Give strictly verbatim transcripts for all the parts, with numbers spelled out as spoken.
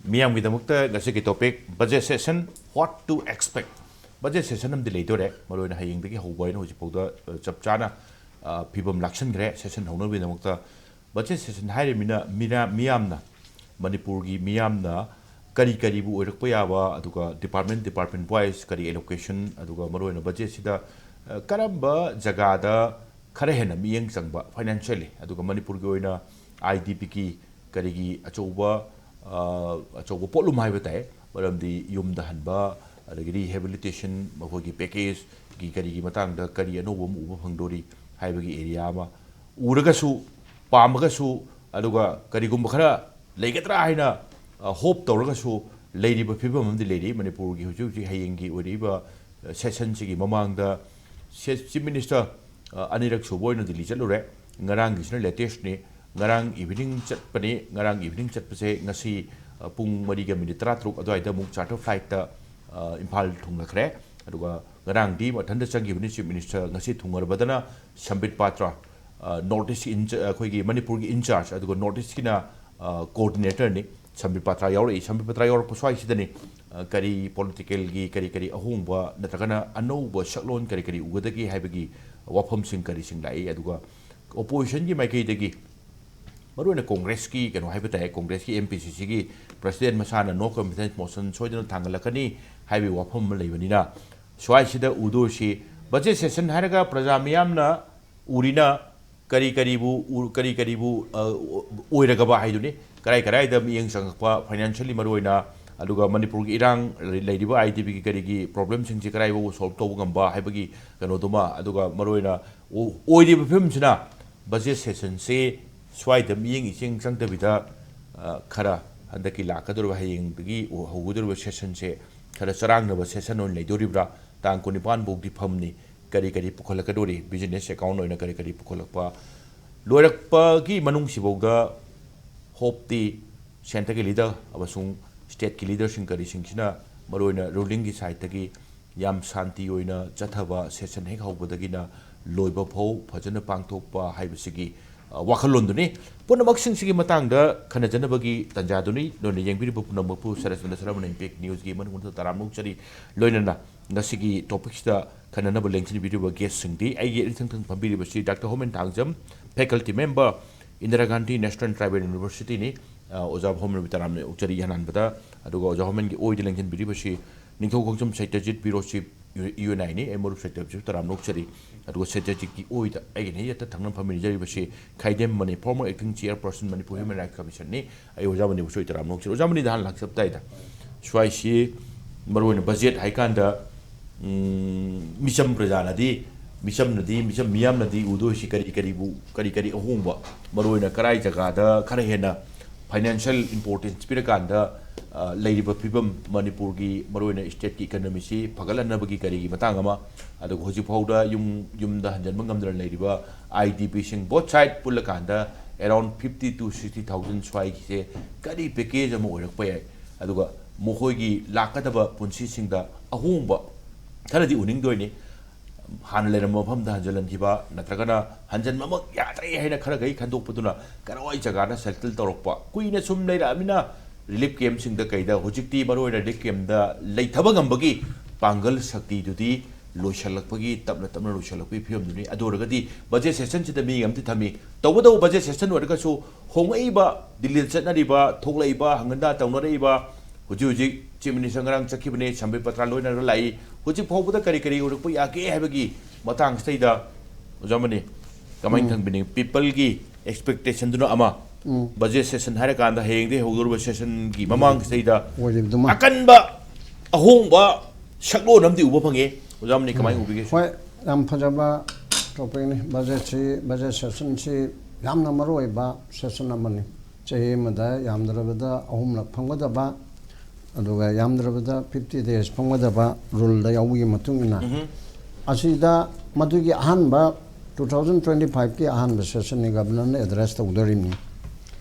ꯃꯤꯌꯥꯝꯒꯤꯗꯃꯛꯇ ꯉꯁꯤꯒꯤ topic, budget session, what to expect? Budget session ꯑꯃꯗꯤ ꯂꯩꯗꯣꯔꯦ꯫ ꯃꯔꯨꯑꯣꯏꯅ ꯍꯌꯦꯡꯗꯒꯤ ꯍꯧꯕ ꯍꯥꯏꯅ ꯍꯧꯖꯤꯛꯐꯥꯎꯗ, ꯑ, ꯆꯞ ꯆꯥꯅ, ꯑ, ꯐꯤꯕꯝ ꯂꯥꯛꯁꯟꯈ꯭ꯔꯦ session ꯍꯧꯅꯕꯒꯤꯗꯃꯛꯇ꯫ Budget session ꯍꯥꯏꯔꯤꯕꯅꯤꯅ ꯃꯤꯔꯥ-, ꯃꯤꯌꯥꯝꯅ, ꯃꯅꯤꯄꯨꯔꯒꯤ ꯃꯤꯌꯥꯝꯅ ꯀꯔꯤ ꯀꯔꯤꯕꯨ ꯑꯣꯏꯔꯛꯄ ꯌꯥꯕ, ꯑꯗꯨꯒ department, department wise ꯀꯔꯤ allocation, ꯑꯗꯨꯒ ꯃꯔꯨꯑꯣꯏꯅ budget ꯁꯤꯗ, ꯑ, ꯀꯔꯝꯕ ꯖꯒꯥꯗ ꯈꯔ ꯍꯦꯟꯅ ꯃꯤꯠꯌꯦꯡ ꯆꯪꯕ financially, ꯑꯗꯨꯒ ꯃꯅꯤꯄꯨꯔꯒꯤ ꯑꯣꯏꯅ IDPꯒꯤ ꯀꯔꯤꯒꯤ ꯑꯆꯧꯕ, ꯑ, ꯑꯆꯧꯕ ꯄꯣꯠꯂꯨꯝ ꯍꯥꯏꯕ ꯇꯥꯏ, ꯃꯔꯝꯗꯤ ꯌꯨꯝꯗ ꯍꯟꯕ, ꯑꯗꯒꯤ rehabilitation, ꯃꯈꯣꯏꯒꯤ packageꯒꯤ ꯀꯔꯤꯒꯤ ꯃꯇꯥꯡꯗ ꯀꯔꯤ ꯑꯅꯧꯕ ꯑꯃ ꯎꯕ ꯐꯪꯗꯣꯔꯤ ꯍꯥꯏꯕꯒꯤ area ꯑꯃ ꯎꯔꯒꯁꯨ, ꯄꯥꯝꯃꯒꯁꯨ, ꯑꯗꯨꯒ ꯀꯔꯤꯒꯨꯝꯕ ꯈꯔ ꯂꯩꯒꯗ꯭ꯔꯥ ꯍꯥꯏꯅ, ꯑ, hope ꯇꯧꯔꯒꯁꯨ ꯂꯩꯔꯤꯕ ꯐꯤꯕꯝ ꯑꯃꯗꯤ ꯂꯩꯔꯤ꯫ ꯃꯅꯤꯄꯨꯔꯒꯤ ꯍꯧꯖꯤꯛ ꯍꯧꯖꯤꯛ ꯍꯌꯦꯡꯒꯤ ꯑꯣꯏꯔꯛꯏꯕ, ꯑ, sessionꯁꯤꯒꯤ ꯃꯃꯥꯡꯗ ꯁꯦ-, Chief Minister, ꯑ, ꯑꯅꯤꯔꯛ ꯁꯨꯕ ꯑꯣꯏꯅ ꯗꯤꯜꯂꯤ ꯆꯠꯂꯨꯔꯦ꯫ ꯉꯔꯥꯡꯒꯤꯁꯤꯅ latestꯅꯤ꯫ ꯉꯔꯥꯡ evening ꯆꯠꯄꯅꯤ꯫ ꯉꯔꯥꯡ evening ꯆꯠꯄꯁꯦ ꯉꯁꯤ, ꯑ, ꯄꯨꯡ ꯃꯔꯤꯒ minute ꯇꯔꯥꯇꯔꯨꯛ ꯑꯗꯨꯋꯥꯏꯗ ꯑꯃꯨꯛ charter flightꯇ, ꯑ, ꯏꯝꯐꯥꯜ ꯊꯨꯡꯂꯈ꯭ꯔꯦ꯫ ꯑꯗꯨꯒ ꯉꯔꯥꯡꯗꯤ ꯃꯊꯟꯇ ꯆꯪꯈꯤꯕꯅꯤ Chief Minister꯫ ꯉꯁꯤ ꯊꯨꯡꯉꯔꯕꯗꯅ ꯁꯝꯕꯤꯠ ꯄꯥꯇ꯭ꯔ, ꯑ, North East in-, ꯑꯩꯈꯣꯏꯒꯤ ꯃꯅꯤꯄꯨꯔꯒꯤ in charge, ꯑꯗꯨꯒ North Eastꯀꯤꯅ, ꯑ, coordinatorꯅꯤ꯫ ꯁꯝꯕꯤꯠ ꯄꯥꯇ꯭ꯔ ꯌꯥꯎꯔꯛꯏ꯫ ꯁꯝꯕꯤꯠ ꯄꯥꯇ꯭ꯔ ꯌꯥꯎꯔꯛꯄ ꯁ꯭ꯋꯥꯏꯁꯤꯗꯅꯤ, ꯑ, ꯀꯔꯤ politicalꯒꯤ ꯀꯔꯤ ꯀꯔꯤ ꯑꯍꯣꯡꯕ ꯅꯠꯇ꯭ꯔꯒꯅ ꯑꯅꯧꯕ ꯁꯛꯂꯣꯟ ꯀꯔꯤ ꯀꯔꯤ ꯎꯒꯗꯒꯦ ꯍꯥꯏꯕꯒꯤ ꯋꯥꯐꯝꯁꯤꯡ ꯀꯔꯤꯁꯤꯡ ꯂꯥꯛꯏ꯫ ꯑꯗꯨꯒ oppositionꯒꯤ ꯃꯥꯏꯀꯩꯗꯒꯤ ꯃꯔꯨꯑꯣꯏꯅ Congressꯀꯤ ꯀꯩꯅꯣ ꯍꯥꯏꯕ ꯇꯥꯏ, Congressꯀꯤ MPCCꯒꯤ president ꯃꯁꯥꯅ no confidence motion ꯁꯣꯏꯗꯅ ꯊꯥꯡꯒꯠꯂꯛꯀꯅꯤ ꯍꯥꯏꯕꯒꯤ ꯋꯥꯐꯝ ꯑꯃ ꯂꯩꯕꯅꯤꯅ, ꯁ꯭ꯋꯥꯏꯁꯤꯗ ꯎꯗꯣꯏꯁꯤ budget session ꯍꯥꯏꯔꯒ ꯄ꯭ꯔꯖꯥ ꯃꯤꯌꯥꯝꯅ ꯎꯔꯤꯅ ꯀꯔꯤ ꯀꯔꯤꯕꯨ ꯎ-, ꯀꯔꯤ ꯀꯔꯤꯕꯨ, ꯑ, ꯑꯣꯏꯔꯒꯕ ꯍꯥꯏꯗꯨꯅꯤ꯫ ꯀꯔꯥꯏ ꯀꯔꯥꯏꯗ ꯃꯤꯠꯌꯦꯡ ꯆꯪꯉꯛꯄ financially ꯃꯔꯨꯑꯣꯏꯅ, ꯑꯗꯨꯒ ꯃꯅꯤꯄꯨꯔꯒꯤ ꯏꯔꯥꯡ, ꯂꯩꯔꯤꯕ IDPꯒꯤ ꯀꯔꯤꯒꯤ problemꯁꯤꯡꯁꯤ ꯀꯔꯥꯏ ꯐꯥꯎꯕ solve ꯇꯧꯕ ꯉꯝꯕ ꯍꯥꯏꯕꯒꯤ ꯀꯩꯅꯣꯗꯨꯃ, ꯑꯗꯨꯒ ꯃꯔꯨꯑꯣꯏꯅ ꯑꯣ-, ꯑꯣꯏꯔꯤꯕ ꯐꯤꯕꯝꯁꯤꯅ budget sessionꯁꯤ ꯁ꯭ꯋꯥꯏꯗ ꯃꯤꯠꯌꯦꯡ ꯏꯆꯪ ꯆꯪꯗꯕꯤꯗ, ꯑ, ꯈꯔ ꯍꯟꯗꯛꯀꯤ ꯂꯥꯛꯀꯗꯧꯔꯤꯕ ꯍꯌꯦꯡꯗꯒꯤ ꯍꯧꯒꯗꯧꯔꯤꯕ sessionꯁꯦ ꯈꯔ ꯆꯔꯥꯡꯅꯕ session ꯑꯣꯏꯅ ꯂꯩꯗꯣꯔꯤꯕ꯭ꯔꯥ? ꯇꯥꯡ ꯀꯨꯟꯅꯤꯄꯥꯟ ꯐꯥꯎꯗꯤ ꯐꯝꯅꯤ꯫ ꯀꯔꯤ ꯀꯔꯤ ꯄꯨꯈꯠꯂꯛꯀꯗꯧꯔꯤ? Business account ꯑꯣꯏꯅ ꯀꯔꯤ ꯀꯔꯤ ꯄꯨꯈꯠꯂꯛꯄ? ꯂꯣꯏꯔꯛꯄꯒꯤ ꯃꯅꯨꯡꯁꯤꯐꯥꯎꯗ hopeꯇꯤ centreꯒꯤ leader ꯑꯃꯁꯨꯡ stateꯀꯤ leaderꯁꯤꯡ ꯀꯔꯤꯁꯤꯡꯁꯤꯅ ꯃꯔꯨꯑꯣꯏꯅ rulingꯒꯤ sideꯇꯒꯤ ꯌꯥꯝ ꯁꯥꯟꯇꯤ ꯑꯣꯏꯅ ꯆꯠꯊꯕ, session ꯍꯦꯛ ꯍꯧꯕꯗꯒꯤꯅ ꯂꯣꯏꯕ ꯐꯥꯎ ꯐꯖꯅ ꯄꯥꯡꯊꯣꯛꯄ ꯍꯥꯏꯕꯁꯤꯒꯤ ꯑ, ꯋꯥꯈꯜꯂꯣꯟꯗꯨꯅꯤ꯫ ꯄꯨꯝꯅꯃꯛꯁꯤꯡꯁꯤꯒꯤ ꯃꯇꯥꯡꯗ ꯈꯟꯅꯖꯅꯕꯒꯤ ꯇꯥꯟꯖꯥꯗꯨꯅꯤ꯫ ꯅꯣꯏꯅ ꯌꯦꯡꯕꯤꯔꯤꯕ ꯄꯨꯝꯅꯃꯛꯄꯨ ꯁꯔꯁꯃꯟꯗ ꯁꯔꯃꯟ ꯏꯝꯄꯦꯛ ꯅ꯭ꯌꯨꯁꯀꯤ ꯃꯅꯨꯡꯗ ꯇꯔꯥꯝꯅ ꯑꯣꯛꯆꯔꯤ꯫ ꯂꯣꯏꯅꯅ ꯉꯁꯤꯒꯤ ꯇꯣꯄꯤꯛꯁꯤꯗ ꯈꯟꯅꯅꯕ ꯂꯦꯡꯁꯤꯟꯕꯤꯔꯤꯕ ꯒꯦꯁꯁꯤꯡꯗꯤ ꯑꯩꯒꯤ ꯏꯊꯪ ꯊꯪ ꯐꯝꯕꯤꯔꯤꯕꯁꯤ doctor Homen Thangjam, faculty member, Indira Gandhi national tribal ꯌꯨꯅꯤꯚꯔꯁꯤꯇꯤꯅꯤ꯫ ꯑ, ꯑꯣꯖꯥ ꯍꯣꯃꯦꯟꯕꯨ ꯇꯔꯥꯝꯅ ꯑꯣꯛꯆꯔꯤ꯫ ꯑꯍꯥꯟꯕꯗ, ꯑꯗꯨꯒ ꯑꯣꯖꯥ ꯍꯣꯃꯦꯟꯒꯤ ꯑꯣꯏꯗ ꯂꯦꯡꯁꯤꯟꯕꯤꯔꯤꯕꯁꯤ ꯅꯤꯡꯊꯧ ꯈꯣꯡꯖꯝ ꯁꯥꯍꯤꯇ꯭ꯌꯖꯤꯠ ꯕ꯭ꯌꯨꯔꯣ ꯆꯤꯐ ꯌꯨ ꯑꯦꯟ ꯑꯥꯏꯅꯤ꯫ ꯑꯩ ꯃꯔꯨꯞ ꯁꯥꯍꯤꯇ꯭ꯌꯖꯤꯠ ꯇꯔꯥꯝꯅ ꯑꯣꯛꯆꯔꯤ꯫ ꯑꯗꯨꯒ ꯁꯥꯍꯤꯇ꯭ꯌꯖꯤꯠꯀꯤ ꯑꯣꯏꯗ ꯑꯩꯒꯤ ꯅꯦꯛꯇ ꯊꯪꯅ ꯐꯝꯃꯤꯟꯅꯖꯔꯤꯕꯁꯤ Khaidem Mani, former acting chairperson Manipur human rights ꯀꯃꯤꯁꯟꯅꯤ꯫ ꯑꯩ ꯑꯣꯖꯥ ꯃꯅꯤꯕꯨꯁꯨ ꯑꯩ ꯇꯔꯥꯝꯅ ꯑꯣꯛꯆꯔꯤ꯫ ꯑꯣꯖꯥ ꯃꯅꯤꯗ ꯍꯥꯟꯅ ꯂꯥꯛꯆꯕ ꯇꯥꯏꯗ꯫ ꯁ꯭ꯋꯥꯏꯁꯤ ꯃꯔꯨꯑꯣꯏꯅ ꯕꯖꯦꯠ ꯍꯥꯏꯀꯥꯟꯗ, ꯎꯝ, ꯃꯤꯆꯝ ꯄ꯭ꯔꯖꯥꯅꯗꯤ, ꯃꯤꯆꯝꯅꯗꯤ, ꯃꯤꯆꯝ ꯃꯤꯌꯥꯝꯅꯗꯤ ꯎꯗꯣꯏꯁꯤ ꯀꯔꯤ ꯀꯔꯤꯕꯨ, ꯀꯔꯤ ꯀꯔꯤ ꯑꯍꯣꯡꯕ, ꯃꯔꯨꯑꯣꯏꯅ ꯀꯔꯥꯏ ꯖꯒꯥꯗ ꯈꯔ ꯍꯦꯟꯅ ꯐꯥꯏꯅꯥꯟꯁꯤꯌꯦꯜ ꯏꯝꯄꯣꯔꯇꯦꯟꯁ ꯄꯤꯔꯀꯥꯟꯗ, ꯑ, ꯂꯩꯔꯤꯕ ꯐꯤꯕꯝ, ꯃꯅꯤꯄꯨꯔꯒꯤ ꯃꯔꯨꯑꯣꯏꯅ ꯁ꯭ꯇꯦꯠꯀꯤ ꯏꯀꯅꯃꯤꯁꯤ ꯐꯒꯠꯍꯟꯅꯕꯒꯤ ꯀꯔꯤꯒꯤ ꯃꯇꯥꯡ ꯑꯃ, ꯑꯗꯨꯒ ꯍꯧꯖꯤꯛ ꯐꯥꯎꯗ ꯌꯨꯝ, ꯌꯨꯝꯗ ꯍꯟꯖꯤꯟꯕ ꯉꯝꯗꯅ ꯂꯩꯔꯤꯕ ꯑꯥꯏ ꯗꯤ ꯄꯤꯁꯤꯡ ꯕꯣꯠ ꯁꯥꯏꯠ ꯄꯨꯜꯂꯀꯥꯟꯗ around fifty to sixty thousand ꯁ꯭ꯋꯥꯏꯒꯤꯁꯦ ꯀꯔꯤ ꯄꯦꯀꯦꯖ ꯑꯃ ꯑꯣꯏꯔꯛꯄ ꯌꯥꯏ, ꯑꯗꯨꯒ ꯃꯈꯣꯏꯒꯤ ꯂꯥꯛꯀꯗꯕ ꯄꯨꯟꯁꯤꯁꯤꯡꯗ ꯑꯍꯣꯡꯕ ꯈꯔꯗꯤ ꯎꯅꯤꯡꯗꯣꯏꯅꯤ꯫ ꯍꯥꯟꯅ ꯂꯩꯔꯝꯕ ꯃꯐꯝꯗ ꯍꯟꯖꯤꯜꯍꯟꯈꯤꯕ, ꯅꯠꯇ꯭ꯔꯒꯅ ꯍꯟꯖꯤꯟꯕꯃꯛ ꯌꯥꯗ꯭ꯔꯦ ꯍꯥꯏꯅ ꯈꯔꯈꯩ ꯈꯟꯗꯣꯛꯄꯗꯨꯅ ꯀꯔꯥꯏ ꯖꯒꯥꯗ ꯁꯦꯇꯜ ꯇꯧꯔꯛꯄ, ꯀꯨꯏꯅ ꯁꯨꯝ ꯂꯩꯔꯛꯑꯃꯤꯅ ꯔꯤꯂꯤꯐ ꯀꯦꯝꯞꯁꯤꯡꯗ ꯀꯩꯗ, ꯍꯧꯖꯤꯛꯇꯤ ꯃꯔꯨꯑꯣꯏꯅ ꯔꯤꯂꯤꯐ ꯀꯦꯝꯞꯇ ꯂꯩꯊꯕ ꯉꯝꯕꯒꯤ ꯄꯥꯡꯒꯜ ꯁꯛꯇꯤꯗꯨꯗꯤ ꯂꯣꯏꯁꯤꯜꯂꯛꯄꯒꯤ, ꯇꯞꯅ ꯇꯞꯅ ꯂꯣꯏꯁꯤꯜꯂꯛꯄꯒꯤ ꯐꯤꯕꯝꯗꯨꯅꯤ꯫ ꯑꯗꯨ ꯑꯣꯏꯔꯒꯗꯤ ꯕꯖꯦꯠ ꯁꯦꯁꯟꯁꯤꯗ ꯃꯤ ꯑꯃꯗꯤ ꯊꯝꯃꯤ, ꯇꯧꯕꯇꯕꯨ ꯕꯖꯦꯠ ꯁꯦꯁꯟ ꯑꯣꯏꯔꯒꯁꯨ ꯍꯣꯡꯂꯛꯏꯕ, ꯗꯤꯜꯂꯤꯗ ꯆꯠꯅꯔꯤꯕ, ꯊꯣꯛꯂꯛꯏꯕ, ꯍꯪꯒꯟꯗꯥ ꯇꯧꯅꯔꯛꯏꯕ, ꯍꯧꯖꯤꯛ ꯍꯧꯖꯤꯛ ꯆꯤꯐ ꯃꯤꯅꯤꯁꯇꯔ ꯉꯔꯥꯡ ꯆꯠꯈꯤꯕꯅꯦ, ꯁꯝꯕꯤꯠ ꯄꯇ꯭ꯔꯥ ꯂꯣꯏꯅꯔꯒ ꯂꯥꯛꯏ꯫ ꯍꯧꯖꯤꯛ ꯐꯥꯎꯕꯗ ꯀꯔꯤ ꯀꯔꯤ ꯑꯣꯏꯔꯛꯄ ꯌꯥꯒꯦ ꯍꯥꯏꯕꯒꯤ ꯃꯇꯥꯡꯁꯤꯗꯩꯗ ꯑꯣꯖꯥ ꯃꯅꯤ ꯀꯃꯥꯏꯅ ꯎꯝ꯫ ꯊꯝꯕꯤꯅꯤꯡꯉꯤ? ꯄꯤꯄꯜꯒꯤ ꯑꯦꯛꯁꯄꯦꯛꯇꯦꯁꯟꯗꯨꯅ ꯑꯃ, ꯎꯝ꯫ ꯕꯖꯦꯠ ꯁꯦꯁꯟ ꯍꯥꯏꯔꯀꯥꯟꯗ ꯍꯌꯦꯡꯗꯒꯤ ꯍꯧꯗꯧꯔꯤꯕ ꯁꯦꯁꯟꯒꯤ ꯃꯃꯥꯡꯁꯤꯗꯩꯗ ꯑꯣꯏꯔꯤꯕꯗꯨꯃ꯫ ꯑꯀꯟꯕ ꯑꯍꯣꯡꯕ ꯁꯛꯂꯣꯟ ꯑꯃꯗꯤ ꯎꯕ ꯐꯪꯉꯦ꯫ ꯑꯣꯖꯥ ꯃꯅꯤ ꯀꯃꯥꯏꯅ ꯎꯕꯤꯒꯦ? ꯍꯣꯏ, ꯌꯥꯝ ꯐꯖꯕ ꯇꯣꯄꯤꯛꯅꯤ꯫ ꯕꯖꯦꯠꯁꯤ, ꯕꯖꯦꯠ ꯁꯦꯁꯟꯁꯤ ꯌꯥꯝꯅ ꯃꯔꯨ ꯑꯣꯏꯕ ꯁꯦꯁꯟ ꯑꯃꯅꯤ꯫ ꯆꯍꯤ ꯑꯃꯗ ꯌꯥꯝꯗ꯭ꯔꯕꯗ ꯑꯍꯨꯝꯂꯛ ꯐꯝꯒꯗꯕ, ꯑꯗꯨꯒ ꯌꯥꯝꯗ꯭ꯔꯕꯗ ꯐꯤꯐꯇꯤ ꯗꯦꯖ ꯐꯝꯒꯗꯕ ꯔꯨꯜꯗ ꯌꯥꯎꯕꯒꯤ ꯃꯇꯨꯡ ꯏꯟꯅ, ꯎꯝꯍꯨꯝ꯫ ꯑꯁꯤꯗ ꯃꯗꯨꯒꯤ ꯑꯍꯥꯟꯕ, ꯇꯨ ꯊꯥꯎꯖꯟ ꯇ꯭ꯋꯦꯟꯇꯤ ꯐꯥꯏꯚꯀꯤ ꯑꯍꯥꯟꯕ ꯁꯦꯁꯟꯅꯤ, ꯒꯕꯔꯅꯔꯅ ꯑꯦꯗ꯭ꯔꯦꯁ ꯇꯧꯗꯣꯔꯤꯕꯅꯤ꯫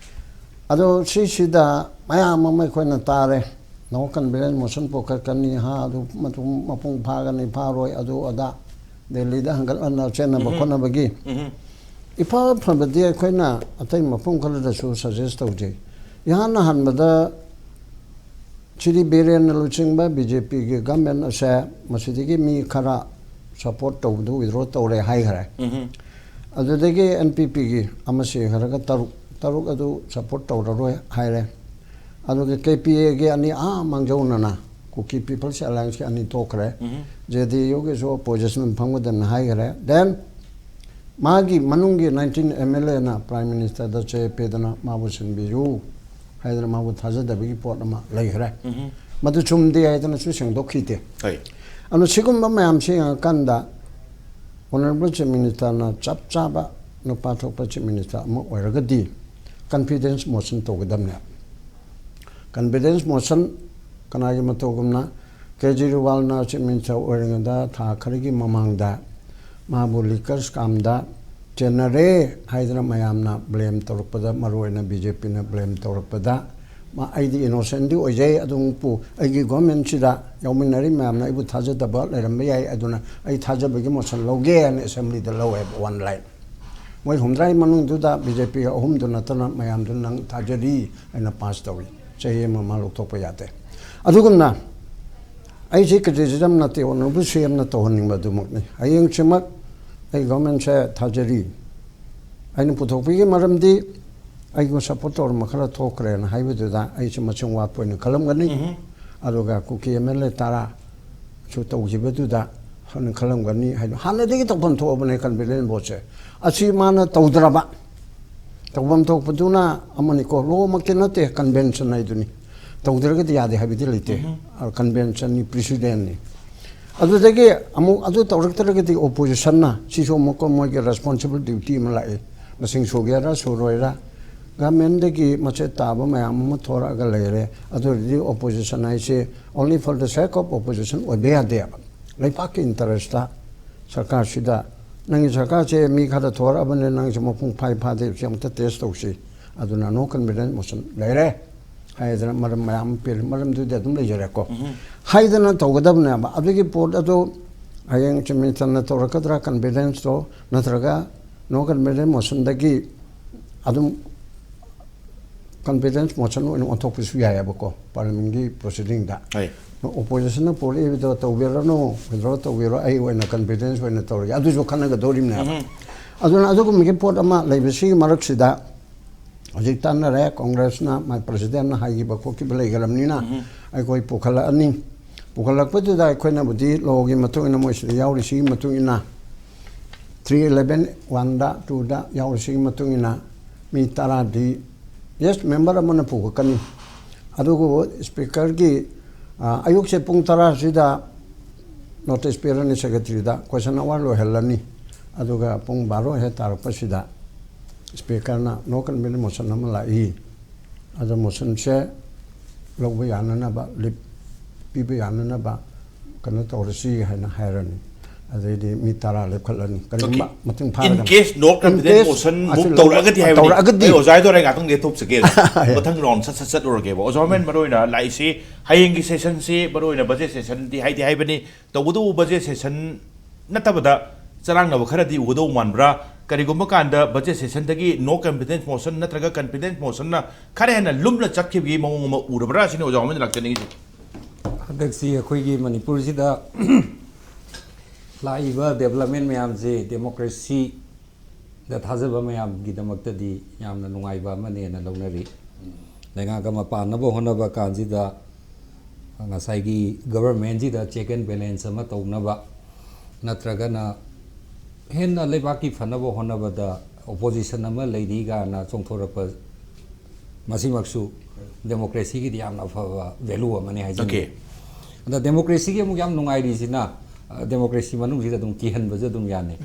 ꯑꯗꯣ ꯁꯤꯁꯤꯗ ꯃꯌꯥꯝ ꯑꯃ ꯑꯩꯈꯣꯏꯅ ꯇꯥꯔꯦ, ꯅꯣ ꯀꯟꯐꯤꯗꯦꯟꯁ ꯃꯣꯁꯟ ꯄꯨꯈꯠꯀꯅꯤ, ꯍꯥ, ꯑꯗꯨ ꯃꯇꯨꯡ ꯃꯄꯨꯡ ꯐꯥꯒꯅꯤ, ꯐꯥꯔꯣꯏ, ꯑꯗꯨ ꯑꯗꯥ, ꯗꯦꯜꯂꯤꯗ ꯍꯟꯒꯠ ꯍꯟꯅ ꯆꯦꯟꯅꯕ ꯎꯝꯍꯨꯝ꯫ ꯈꯣꯠꯅꯕꯒꯤ꯫ ꯎꯝꯍꯨꯝ꯫ ꯏꯐ ꯐꯕꯗꯤ ꯑꯩꯈꯣꯏꯅ ꯑꯇꯩ ꯃꯐꯝ ꯈꯔꯗꯁꯨ ꯁꯖꯦꯁ ꯇꯧꯖꯩ꯫ ꯏꯍꯥꯟ ꯍꯥꯟꯕꯗ ꯁꯤꯗꯤ ꯕꯤꯔꯦꯟꯅ ꯂꯨꯆꯤꯡꯕ ꯕꯤ ꯖꯦ ꯄꯤꯒꯤ ꯒꯃꯦꯟ ꯑꯁꯦ ꯃꯁꯤꯗꯒꯤ ꯃꯤ ꯈꯔ ꯁꯄꯣꯔꯠ ꯇꯧꯕꯗꯨ ꯋꯤꯗ꯭ꯔꯣ ꯇꯧꯔꯦ ꯍꯥꯏꯈ꯭ꯔꯦ꯫ ꯑꯗꯨꯗꯒꯤ ꯑꯦꯟ ꯄꯤ ꯄꯤꯒꯤ ꯑꯃ ꯁꯤꯈ꯭ꯔꯒ ꯇꯔꯨꯛ ꯇꯔꯨꯛ ꯑꯗꯨ ꯁꯄꯣꯔꯠ ꯇꯧꯔꯔꯣꯏ ꯍꯥꯏꯔꯦ꯫ ꯑꯗꯨꯒ ꯀꯦ ꯄꯤ ꯑꯦꯒꯤ ꯑꯅꯤ ꯑꯥ ꯃꯥꯡꯖꯧꯅꯅ ꯀꯨꯀꯤ ꯄꯤꯄꯜꯁ ꯑꯦꯂꯥꯏꯟꯁꯀꯤ ꯑꯅꯤ ꯊꯣꯛꯈ꯭ꯔꯦ꯫ ꯖꯦ ꯗꯤ ꯌꯨꯒꯤꯁꯨ ꯑꯣꯄꯣꯖꯤꯁꯟ ꯐꯝꯒꯗꯕꯅꯤ ꯍꯥꯏꯈ꯭ꯔꯦ꯫ ꯗꯦꯟ ꯃꯥꯒꯤ ꯃꯅꯨꯡꯒꯤ ꯅꯥꯏꯟꯇꯤꯟ ꯑꯦꯝ ꯑꯦꯜ ꯑꯦꯅ ꯄ꯭ꯔꯥꯏꯝ ꯃꯤꯅꯤꯁꯇꯔꯗ ꯆꯦ ꯄꯤꯗꯅ ꯃꯥꯕꯨ ꯁꯤꯟꯕꯤꯌꯨ ꯍꯥꯏꯗꯅ ꯃꯥꯕꯨ ꯊꯥꯖꯗꯕꯒꯤ ꯄꯣꯠ ꯑꯃ ꯂꯩꯈ꯭ꯔꯦ꯫ ꯃꯗꯨ ꯆꯨꯝꯗꯦ ꯍꯥꯏꯗꯅꯁꯨ ꯁꯦꯡꯗꯣꯛꯈꯤꯗꯦ꯫ ꯍꯣꯏ꯫ ꯑꯗꯨꯅ ꯁꯤꯒꯨꯝꯕ ꯃꯌꯥꯝꯁꯤ ꯌꯦꯡꯉꯀꯥꯟꯗ ꯑꯣꯅꯔꯦꯕꯜ ꯆꯤꯐ ꯃꯤꯅꯤꯁꯇꯔꯅ ꯆꯞ ꯆꯥꯕ ꯅꯨꯄꯥ ꯊꯣꯛꯄ ꯆꯤꯐ ꯃꯤꯅꯤꯁꯇꯔ ꯑꯃ ꯑꯣꯏꯔꯒꯗꯤ ꯀꯟꯐꯤꯗꯦꯟꯁ ꯃꯣꯁꯟ ꯇꯧꯒꯗꯕꯅꯦ꯫ ꯀꯟꯐꯤꯗꯦꯟꯁ ꯃꯣꯁꯟ ꯀꯅꯥꯒꯤ ꯃꯇꯧꯒꯨꯝꯅ ꯀꯦꯖꯔꯤꯋꯥꯜꯅ ꯆꯤꯐ ꯃꯤꯅꯤꯁꯇꯔ ꯑꯣꯏꯔꯤꯉꯩꯗ ꯊꯥ ꯈꯔꯒꯤ ꯃꯃꯥꯡꯗ ꯃꯥꯕꯨ ꯂꯤꯀꯔ ꯁ꯭ꯀꯥꯝꯗ ꯆꯦꯟꯅꯔꯦ ꯍꯥꯏꯗꯅ ꯃꯌꯥꯝꯅ ꯕ꯭ꯂꯦꯝ ꯇꯧꯔꯛꯄꯗ, ꯃꯔꯨꯑꯣꯏꯅ ꯕꯤ ꯖꯦ ꯄꯤꯅ ꯕ꯭ꯂꯦꯝ ꯇꯧꯔꯛꯄꯗ, ꯃꯥ, "ꯑꯩꯗꯤ ꯏꯅꯣꯁꯦꯟꯗꯤ ꯑꯣꯏꯖꯩ, ꯑꯗꯨꯕꯨ ꯑꯩꯒꯤ ꯒꯣꯔꯃꯦꯟꯁꯤꯗ ꯌꯥꯎꯃꯤꯟꯅꯔꯤ ꯃꯌꯥꯝꯅ ꯑꯩꯕꯨ ꯊꯥꯖꯗꯕ ꯂꯩꯔꯝꯕ ꯌꯥꯏ, ꯑꯗꯨꯅ ꯑꯩ ꯊꯥꯖꯕꯒꯤ ꯃꯣꯁꯟ ꯂꯧꯒꯦ" ꯍꯥꯏꯅ ꯑꯦꯁꯦꯝꯕ꯭ꯂꯤꯗ ꯂꯧꯋꯦꯕ, ꯋꯥꯟ ꯂꯥꯏꯟ꯫ ꯃꯣꯏ ꯍꯨꯝꯗ꯭ꯔꯥꯒꯤ ꯃꯅꯨꯡꯗꯨꯗ ꯕꯤ ꯖꯦ ꯄꯤꯒ ꯑꯍꯨꯝꯗꯨ ꯅꯠꯇꯅ ꯃꯌꯥꯝꯗꯨ "ꯅꯪ ꯊꯥꯖꯔꯤ" ꯍꯥꯏꯅ ꯄꯥꯁ ꯇꯧꯏ꯫ ꯆꯍꯤ ꯑꯃ ꯃꯥ ꯂꯧꯊꯣꯛꯄ ꯌꯥꯗꯦ꯫ ꯑꯗꯨꯒꯨꯝꯅ ꯑꯩꯁꯦ ꯀ꯭ꯔꯤꯇꯤꯁꯤꯖꯝ ꯅꯠꯇꯦ, ꯑꯣꯅꯔꯦꯕꯜ ꯁꯤ ꯑꯦꯝꯅ ꯇꯧꯍꯟꯅꯤꯡꯕ ꯑꯗꯨꯃꯛꯅꯤ꯫ ꯍꯌꯦꯡꯁꯤꯃꯛ ꯑꯩ ꯒꯣꯔꯃꯦꯟꯁꯦ ꯊꯥꯖꯔꯤ, ꯑꯩꯅ ꯄꯨꯊꯣꯛꯄꯒꯤ ꯃꯔꯝꯗꯤ ꯑꯩꯕꯨ ꯁꯞꯄꯣꯔꯠ ꯇꯧꯔꯝꯕ ꯈꯔ ꯊꯣꯛꯈ꯭ꯔꯦꯅ ꯍꯥꯏꯕꯗꯨꯗ ꯑꯩꯁꯦ ꯃꯁꯤꯡ ꯋꯥꯠꯄ ꯑꯣꯏꯅ ꯈꯜꯂꯝꯒꯅꯤ꯫ ꯑꯗꯨꯒ ꯀꯨꯀꯤ ꯑꯦꯝ ꯑꯦꯜ ꯑꯦ ꯇꯔꯥꯁꯨ ꯇꯧꯈꯤꯕꯗꯨꯗ ꯑꯣꯏꯅ ꯈꯜꯂꯝꯒꯅꯤ ꯍꯥꯏꯗꯣ꯫ ꯍꯥꯟꯅꯗꯒꯤ ꯇꯧꯐꯝ ꯊꯣꯛꯑꯕꯅꯦ ꯀꯟꯚꯤꯅꯦꯟꯁ ꯚꯣꯠꯁꯦ꯫ ꯑꯁꯤ ꯃꯥꯅ ꯇꯧꯗ꯭ꯔꯕ, ꯇꯧꯐꯝ ꯊꯣꯛꯄꯗꯨꯅ ꯑꯃꯅꯤꯀꯣ, ꯂꯣꯃꯛꯇꯤ ꯅꯠꯇꯦ, ꯀꯟꯚꯦꯟꯁꯟ ꯍꯥꯏꯗꯨꯅꯤ꯫ ꯇꯧꯗ꯭ꯔꯒꯗꯤ ꯌꯥꯗꯦ ꯍꯥꯏꯕꯗꯤ ꯂꯩꯇꯦ꯫ ꯀꯟꯚꯦꯟꯁꯟꯅꯤ, ꯄ꯭ꯔꯤꯁꯤꯗꯦꯟꯅꯤ꯫ ꯑꯗꯨꯗꯒꯤ ꯑꯃꯨꯛ ꯑꯗꯨ ꯇꯧꯔꯛꯇ꯭ꯔꯒꯗꯤ ꯑꯣꯄꯣꯖꯤꯁꯟꯅ, ꯁꯤꯁꯨ ꯑꯃꯨꯛꯀ ꯃꯣꯏꯒꯤ ꯔꯦꯁꯄꯣꯟꯁꯤꯕꯜ ꯗ꯭ꯌꯨꯇꯤ ꯑꯃ ꯂꯥꯛꯏ꯫ ꯃꯁꯤꯡ ꯁꯨꯒꯦꯔꯥ ꯁꯨꯔꯣꯏꯔꯥ, ꯒꯚꯔꯟꯃꯦꯟꯗꯒꯤ ꯃꯆꯦꯠ ꯇꯥꯕ ꯃꯌꯥꯝ ꯑꯃ ꯊꯣꯔꯛꯑꯒ ꯂꯩꯔꯦ꯫ ꯑꯗꯨ ꯑꯣꯏꯔꯗꯤ ꯑꯣꯄꯣꯖꯤꯁꯟ ꯍꯥꯏꯁꯦ only for the sake of opposition ꯑꯣꯏꯕ ꯌꯥꯗꯦꯕ꯫ ꯂꯩꯕꯥꯛꯀꯤ ꯏꯟꯇꯔꯦꯁꯇ ꯁꯔꯀꯥꯔꯁꯤꯗ, "ꯅꯪꯒꯤ ꯁꯔꯀꯥꯔꯁꯦ ꯃꯤ ꯈꯔ ꯊꯣꯔꯛꯑꯕꯅꯤꯅ ꯅꯪꯁꯦ ꯃꯄꯨꯡ ꯐꯥꯏ ꯐꯥꯗꯦ, ꯁꯤ ꯑꯃꯨꯛꯇ ꯇꯦꯁ ꯇꯧꯁꯤ", ꯑꯗꯨꯅ ꯅꯣ ꯀꯟꯐꯤꯗꯦꯟꯁ ꯃꯣꯁꯟ ꯂꯩꯔꯦ ꯍꯥꯏꯗꯅ ꯃꯔꯝ ꯃꯌꯥꯝ ꯑꯃ ꯄꯤꯔꯤ꯫ ꯃꯔꯝꯗꯨꯗꯤ ꯑꯗꯨꯝ ꯂꯩꯖꯔꯦꯀꯣ꯫ ꯍꯥꯏꯗꯅ ꯇꯧꯒꯗꯕꯅꯦꯕ꯫ ꯑꯗꯨꯒꯤ ꯄꯣꯠ ꯑꯗꯣ ꯍꯌꯦꯡ ꯆꯤꯐ ꯃꯤꯅꯤꯁꯇꯔꯅ ꯇꯧꯔꯛꯀꯗ꯭ꯔꯥ ꯀꯟꯐꯤꯗꯦꯟꯁꯇꯣ, ꯅꯠꯇ꯭ꯔꯒ No confidence motionꯗꯒꯤ ꯑꯗꯨꯝ confidence motion ꯑꯣꯏꯅ ꯑꯣꯟꯊꯣꯛꯄꯁꯨ ꯌꯥꯏꯑꯕꯀꯣ, parliamentꯀꯤ proceedingꯗ꯫ ꯍꯣꯏ꯫ Oppositionꯅ ꯄꯨꯔꯛꯏꯕꯗꯣ ꯇꯧꯕꯤꯔꯅꯨ, withdraw ꯇꯧꯕꯤꯔꯣ, ꯑꯩ ꯑꯣꯏꯅ confidence ꯑꯣꯏꯅ ꯇꯧꯔꯒꯦ, ꯑꯗꯨꯁꯨ ꯈꯟꯅꯒꯗꯧꯔꯤꯕꯅꯦꯕ꯫ ꯑꯗꯨꯅ ꯑꯗꯨꯒꯨꯝꯕꯒꯤ ꯄꯣꯠ ꯑꯃ ꯂꯩꯕꯁꯤꯒꯤ ꯃꯔꯛꯁꯤꯗ ꯍꯧꯖꯤꯛ ꯇꯥꯟꯅꯔꯦ, ꯀꯣꯡꯒ꯭ꯔꯦꯁꯅ ꯃꯥꯏ presidentꯅ ꯍꯥꯏꯈꯤꯕ ꯈꯣꯠꯈꯤꯕ ꯂꯩꯈ꯭ꯔꯕꯅꯤꯅ ꯑꯩꯈꯣꯏ ꯄꯨꯈꯠꯂꯛꯑꯅꯤ꯫ ꯄꯨꯈꯠꯂꯛꯄꯗꯨꯗ ꯑꯩꯈꯣꯏꯅꯕꯨꯗꯤ lawꯒꯤ ꯃꯇꯨꯡ ꯏꯟꯅ, ꯃꯣꯏꯁꯤꯗ ꯌꯥꯎꯔꯤꯁꯤꯒꯤ ꯃꯇꯨꯡ ꯏꯟꯅ, three eleven oneꯗ, twoꯗ ꯌꯥꯎꯔꯤꯁꯤꯒꯤ ꯃꯇꯨꯡ ꯏꯟꯅ ꯃꯤ ꯇꯔꯥꯗꯤ, yes, member ꯑꯃꯅ ꯄꯨꯈꯠꯀꯅꯤ꯫ ꯑꯗꯨꯕꯨ speakerꯒꯤ, ꯑ, ꯑꯌꯨꯛꯁꯦ ꯄꯨꯡ ꯇꯔꯥꯁꯤꯗ notice ꯄꯤꯔꯅꯤ secretaryꯗ, question hour ꯂꯣꯏꯍꯜꯂꯅꯤ꯫ ꯑꯗꯨꯒ ꯄꯨꯡ ꯕꯥꯔꯣ ꯍꯦꯛ ꯇꯥꯔꯛꯄꯁꯤꯗ speakerꯅ no confidence motion ꯑꯃ ꯂꯥꯛꯏ, ꯑꯗꯣ motionꯁꯦ ꯂꯧꯕ ꯌꯥꯅꯅꯕ, leave ꯄꯤꯕ ꯌꯥꯅꯅꯕ ꯀꯩꯅꯣ ꯇꯧꯔꯁꯤ ꯍꯥꯏꯅ ꯍꯥꯏꯔꯅꯤ꯫ ꯑꯗꯩꯗꯤ ꯃꯤ ꯇꯔꯥ ꯂꯦꯞꯈꯠꯂꯅꯤ, ꯀꯔꯤꯒꯨꯝꯕ Okay. ꯃꯇꯨꯡ In ꯐꯥꯔꯒꯅ꯫ case no In confidence case motion move ꯑꯁꯤ ꯇꯧꯔꯛꯑꯒꯗꯤ ꯍꯥꯏꯕꯅꯤ꯫ ꯇꯧꯔꯛꯑꯒꯗꯤ꯫ ꯑꯩ ꯑꯣꯖꯥ ꯑꯗꯣ ꯑꯩ ꯉꯥꯛꯇꯪ ꯂꯦꯞꯊꯣꯛꯆꯒꯦ꯫ ꯌꯥꯏ꯫ ꯃꯊꯪ round ꯁꯠ ꯁꯠ ꯆꯠꯂꯨꯔꯒꯦꯕ꯫ ꯑꯣꯖꯥ ꯃꯣꯃꯦꯟ, ꯃꯔꯨ ꯑꯣꯏꯅ ꯂꯥꯛꯏꯁꯤ ꯍꯌꯦꯡꯒꯤ sessionꯁꯤ ꯃꯔꯨ ꯑꯣꯏꯅ budget sessionꯗꯤ ꯍꯥꯏꯗꯤ ꯍꯥꯏꯕꯅꯤ, ꯇꯧꯕꯇꯕꯨ budget session ꯅꯠꯇꯕꯗ ꯆꯔꯥꯡꯅꯕ ꯈꯔꯗꯤ ꯎꯒꯗꯧ ꯃꯥꯟꯕ꯭ꯔꯥ? ꯀꯔꯤꯒꯨꯝꯕ ꯀꯥꯟꯗ budget sessionꯗꯒꯤ no confidence motion ꯅꯠꯇ꯭ꯔꯒ confidence motionꯅ ꯈꯔ ꯍꯦꯟꯅ ꯂꯨꯝꯅ ꯆꯠꯈꯤꯕꯒꯤ ꯃꯑꯣꯡ ꯑꯃ ꯎꯔꯕ꯭ꯔꯥ ꯁꯤꯅꯤ ꯑꯣꯖꯥ ꯃꯣꯃꯦꯟ ꯂꯥꯛꯆꯅꯤꯡꯉꯤꯁꯤ꯫ ꯍꯟꯗꯛꯁꯤ ꯑꯩꯈꯣꯏꯒꯤ ꯃꯅꯤꯄꯨꯔꯁꯤꯗ ꯂꯥꯛꯏꯕ development ꯃꯌꯥꯝꯁꯤ democracyꯗ ꯊꯥꯖꯕ ꯃꯌꯥꯝꯒꯤꯗꯃꯛꯇꯗꯤ ꯌꯥꯝꯅ ꯅꯨꯡꯉꯥꯏꯕ ꯑꯃꯅꯦꯅ ꯂꯧꯅꯔꯤ꯫ ꯂꯩꯉꯥꯛ ꯑꯃ ꯄꯥꯟꯅꯕ ꯍꯣꯠꯅꯕ ꯀꯥꯟꯁꯤꯗ ꯉꯁꯥꯏꯒꯤ governmentꯁꯤꯗ check and balance ꯑꯃ ꯇꯧꯅꯕ, ꯅꯠꯇ꯭ꯔꯒꯅ ꯍꯦꯟꯅ ꯂꯩꯕꯥꯛꯀꯤ ꯐꯅꯕ ꯍꯣꯠꯅꯕꯗ opposition ꯑꯃ ꯂꯩꯔꯤ ꯀꯥꯏꯅ ꯆꯣꯡꯊꯣꯔꯛꯄ, ꯃꯁꯤꯃꯛꯁꯨ democracyꯒꯤꯗꯤ ꯌꯥꯝꯅ ꯑꯐꯕ value ꯑꯃꯅꯤ ꯍꯥꯏꯖꯅꯤꯡꯉꯤ꯫ Okay. ꯑꯗ democracyꯒꯤ ꯑꯃꯨꯛ ꯌꯥꯝ ꯅꯨꯡꯉꯥꯏꯔꯤꯁꯤꯅ, ꯑ, democracy ꯃꯅꯨꯡꯁꯤꯗ ꯑꯗꯨꯝ ꯀꯤꯍꯟꯕꯁꯨ ꯑꯗꯨꯝ ꯌꯥꯅꯤ꯫